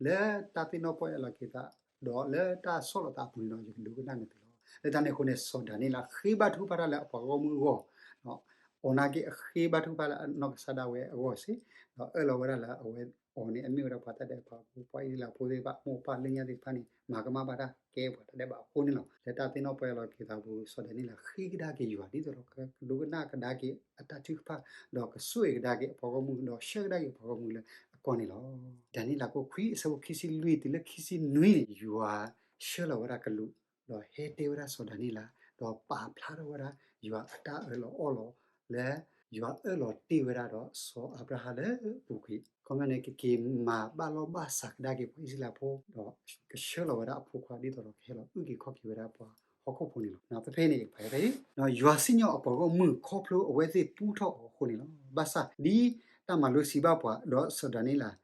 လၢတၢ်သ့ၣ်နီၣ်ပီၢ်ယၢ်လီၤက့ၤသး, ဒီးလၢတၢ်ဆီၣ်လီၤသးအပူၤန့ၣ်ဒီး ယကဒိကနၣ်နသုလီၤ. လၢတၢ်န့ၣ်အဃိန့ၣ် စီၤဒၤနံးယ့လးဃ့ဘါထုကဖၣ်တၢ်လၢအပှၤဂီၢ်မုၢ်အဂီၢ်, အီၤနာ်က့အဃ့ဘါထုကဖၣ်လၢအနီၢ်ကစၢ်ဒၣ်ဝဲအဂီၢ်စ့ၢ်, ဒီးအၢၣ်လီၤဝဲဒၣ်လၢအဝဲအီၤန့ၣ် အမ့ၢ်ဝဲဒၣ်ပှၤတၢ်ဒဲးဘးအဃိ ပှၤအံၣ်စရ့လးဖိသ့ၣ်တဖၣ် မိၢ်ပၢ်လၢညါသ့ၣ်တဖၣ်န့ၣ် မၤကမၣ်ဘၣ်တၢ်ကဲပှၤတၢ်ဒဲးဘးအဃိန့ၣ်လီၤ. လၢတၢ်သ့ၣ်နီၣ်ပီၢ်ယၢ်လီၤက့ၤသးအပူၤ စီၤဒၤနံးယ့လးဃ့ကဒါက့ၤယွၤ ဒ်သိးဒီးကဒိကနၣ်ကဒါက့ၤအတၢ်ထုကဖၣ်, ဒီးကဆိၣ်ဂ့ၤကဒါက့ၤအပှၤဂီၢ်မုၢ်, ဒီးဆှၢကဒါက့ၤအပှၤဂီၢ်မုၢ်လၢအကီၢ်န့ၣ်လီၤ. ဒၤနံးယ့လးခိၣ်ခွံအဆၢဖိခံဆံလွံၢ်တုၤလၢခံဆံနွံန့ၣ် ယွၤဆှၢလီၤဝဲဒၣ်ကလူး, ဒီးဟဲတဲဝဲဒၣ်စီၤဒၤနံးယ့လး, ဒီးပာ်ဖျါထီၣ်ဝဲဒၣ် ယွၤအတၢ်အၢၣ်လီၤအီလီၤလၢ ယွၤအၢၣ်လီၤတ့ၢ်ဝဲဒၣ်ဒီးစီၤအၤဘြၤဟၣ်လၢအပူၤကွံာ်, ခီပညီန့ၣ် ကက့ၤမၤဘၣ်လီၢ်ဘၣ်စးကဒါက့ၤပှၤအံၣ်စရ့လးဖိ, ဒီးကဆှၢလီၤဝဲဒၣ်အဖိခွါ ဒ်သိးဒီးကဟဲလီၤအုၣ်က့ၤခီၣ်က့ၤဝဲဒၣ်ပှၤဟီၣ်ခိၣ်ဖိန့ၣ်လီၤ. ဖဲဖဲန့ၣ် ယကဖးဖဲအံၤ, ယွၤစံၣ်ညီၣ်အပှၤဂီၢ်မုၢ်ခီဖျိအဝဲသ့ၣ်ပူထီၣ်အီၤအဃိန့ၣ်လီၤ. ဘၣ်ဆၣ်ဒ်တၢ်မၤလိစံးဘၣ်ပှၤ, ဒီးစီၤဒၤနံးယ့လး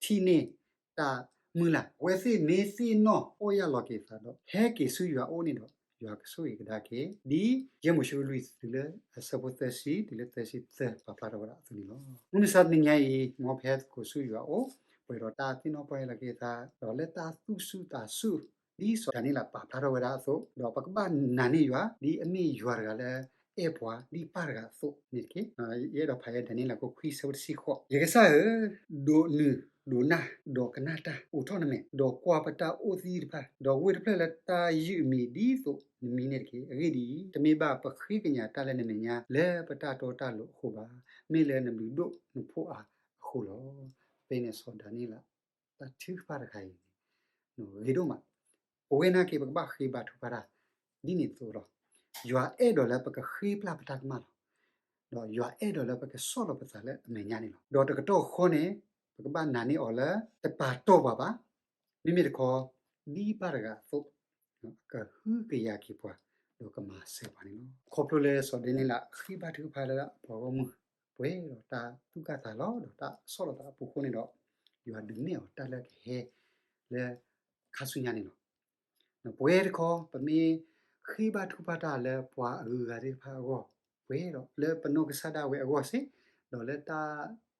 ထံၣ်န့ၢ်တၢ်မုၢ်လၢ်, အဝဲသ့ၣ်မ့ၢ်သ့ၣ်နီၣ်ပီၢ်ယၢ်လီၤက့ၤသးဒီး ဟဲက့ၤဆူယွၤအအိၣ်န့ၣ်ဒီး ယွၤကဆိၣ်ဂ့ၤကဒါက့ၤ, ဒ်ယဲၢ်မိၤၡ့လွံၢ်တုၤလၢအဆၢဖိသၢဆံတုၤလၢသၢဆံသၢ ပာ်ဖျါထီၣ်ဝဲဒၣ်အသိးန့ၣ်လီၤ. မုၢ်မဆါတနံၤညါအံၤ မ်ပဟဲသကိးဆူယွၤအအိၣ်, ပှဲၤဒီးတၢ်သ့ၣ်နီၣ်ပီၢ်ယၢ်လီၤက့ၤသး, ဒီးလၢတၢ်သူၣ်ဆူၣ်သးဆူၣ် ဒ်စီၤဒၤနံးယ့လးပာ်ဖျါထီၣ်ဝဲဒၣ်အသိး, ဒီးပကဘၣ်နာ်န့ၢ်ယွၤ ဒ်အမ့ၢ်ယွၤတဂၤလၢအဲၣ်ပှၤဒ်ပၢ်တဂၤအသိးန့ၣ်တက့ၢ်. ယအဲၣ်ဒိးဖးယဲဒၣ် ဒၤနံးယ့လးခိၣ်ခွံအဆၢဖိတဆံဃိး, ယကစၢ်ဧၢ, ဒိးနုာ်ဒိးနၢ်, ဒီးကနၣ်တၢ်, အိးထီၣ်နမဲာ်, ဒီးကွၢ်ပတၢ်အိၣ်သယုၢ်တဖၣ်, ဒီးဝ့ၢ်တဖျၢၣ်လၢတၢ်ယုၢ်အမံၤဒ်သိးနမံၤန့ၣ်တက့ၢ်. အဂ့ၢ်ဒ်အံၤ, တမ့ၢ်ဘၣ်ပဃ့ကညးတၢ်လၢနမဲာ်ညါ လၢပတၢ်တီတၢ်လိၤအဃိဘၣ်, မ့ၢ်လၢနဘျုးဒိၣ်နဖှီၣ်အါအဃိလီၤ. ဖဲန့ၣ်စီၤဒၤနံးယ့လး တၢ်ထုကဖၣ်တခါအံၤန့ၣ် ဂ့ၤဒိၣ်မး, ပဝဲနာ်က့ ပကဘၣ်ဃ့ဘါထုကဖၣ်တၢ် ဒ်န့ၣ်အသိးလီၤ. ယွၤအဲၣ်ဒိးလၢပကဃ့ပျၢ်ပတၢ်ကမၣ်လီၤ. ဒီးယွၤအဲၣ်ဒိးလၢပကဆီၣ်လီၤပသးလၢအမဲာ်ညါန့ၣ်လီၤ. ဒီးတကတီၢ်ဃီန့ၣ် ပကဘၣ်နာ်န့ၢ်အီၤလၢ တပာ်တီၢ်ပှၤဘၣ်, မ့မ့ၢ်တခီ ဒ်ပၢ်တဂၤအသိး ကဟုကယာ်က့ၤပှၤ ဒီးကမၤစၢၤပှၤန့ၣ်လီၤ. ခီဖျိလၢစီၤဒၤနံးယ့လးဃ့ဘါထုကဖၣ်လၢအပှၤဂီၢ်မုၢ် ပှဲၤဒီးတၢ်သူၣ်ကၢ်သးလီၤ ဒီးတၢ်ဆီၣ်လီၤသးအပူၤအဃိန့ၣ်ဒီး ယွၤဒုးနဲၣ်အီၤတၢ်လၢကဟဲ လၢခါဆူညါန့ၣ်လီၤ. ပဝဲတခီ ပမ့ၢ်ဃ့ဘါထုကဖၣ်တၢ်လၢပှၤအဂုၤအဂၤသ့ၣ်တဖၣ်အဂီၢ်, ပှဲၤဒီးလၢပနီၢ်ကစၢ်ဒၣ်ဝဲအဂီၢ်စ့ၢ်, ဒီးလၢတၢ် ဆီၣ်လီၤသး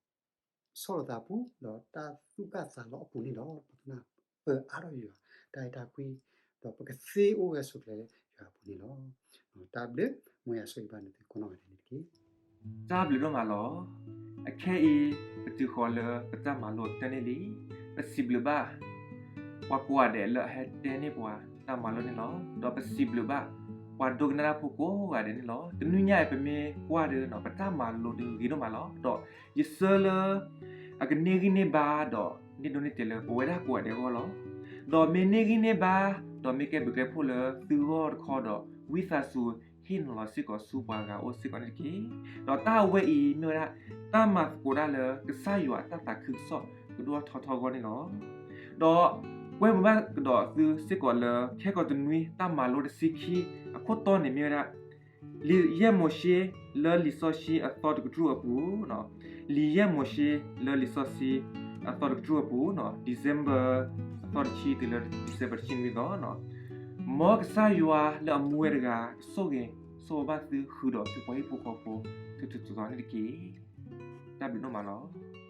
အပူၤ ဒီးတၢ်သူၣ်ကၢ်သးလီၤအပူၤန့ၣ်လီၤ. ပကနၢ်ပၢၢ်အါထီၣ်ယွၤ တၢ်အဲၣ်တၢ်ကွံ ဒီးပကသ့အိၣ်ဂၢၢ်ဆိးကျၢၤလၢယွၤအပူၤန့ၣ်လီၤ. တၢ်ဘျုး, မ်ယွၤဆိၣ်ဂ့ၤဘၣ်နသုကိးနီၢ်ဂၤဒဲးန့ၣ်တက့ၢ်. တၢ်ဘျုးဒိၣ်မးလီၤ. အခဲအံၤ ပတုၤဃီၤလၢပတၢ်မၤလိတၢ်န့ၣ်လံ. ပစံးဘျုးဘၣ် ပှၤကိးဂၤဒဲးလၢအဟဲတဲန့ၢ်ပှၤတၢ်မၤလိန့ၣ်လီၤ. ဒီးပစံးဘျုးဘၣ် ပှၤဒိကနၣ်တၢ်ဖိကိးဂၤဒဲးန့ၣ်လီၤ. တနွံညါအံၤ ပမ့ၢ်ကွၢ်ဒီး ပတၢ်မၤလိဒုးဂ့ၤဒိၣ်မးလီၤ. ဒီးယဆၢလၢ အကန့ၢ်ဂံၢ်န့ၢ်ဘါဒီး န့ၢ်ဒိးန့ၢ်တဲာ်လၢပဝဲဒၣ်ကိးဂၤဒဲးအဂီၢ်လီၤ. ဒီးမ့ၢ်န့ၢ်ဂံၢ်န့ၢ်ဘါ ဒီးမ့ၢ်ကဲဘျုးကဲဖှိၣ်လၢသုဂီၢ်တခီဒီး ဝံသးစူၤဟ့ၣ်နီၤလီၤစ့ၢ်ကီးဆူပှၤဂၤအိၣ်စ့ၢ်ကီးန့ၣ်တက့ၢ်. ဒီးတၢ်အဝဲအံၤမ့ၢ်ဝဲဒၣ် တၢ်မၤသကိးတၢ်လၢကစၢ်ယွၤအတၢ်သးခုကစီၣ်ကဒိၣ်ထီၣ်ထီထီၣ်အဂီၢ်န့ၣ်လီၤ. ဒီးကွဲမုာ်ဘၣ်ကဒီးသုစ့ၢ်ကီးလၢ ခဲကိာ်တနွံတၢ်မၤလိတဆံခံ အခိၣ်တီန့ၣ်မ့ၢ်ဝဲဒၣ် လံာ်ယဲၢ်မိၤၡ့လၢလံာ်စီဆှံအသီတကတြူၢ်အပူၤ, လံာ်ယဲၢ်မိၤၡ့လၢလံာ်စီဆှံအသီတကတြူၢ်အပူၤ, December အသီတဆံတုၤလၢ December တဆံနွံသီ, မ်ကစၢ်ယွၤလၢအမူဝဲတဂၤ ကဆိၣ်ဂ့ၤဆိၣ်ဝါဘၣ်သုဃုာ်ဒီးသုပှၤဟံၣ်ဖိဃီဖိ ထူထူတီတီန့ၣ်တက့ၢ်. တၢ်ဘျုးဒိၣ်မးလီၤ.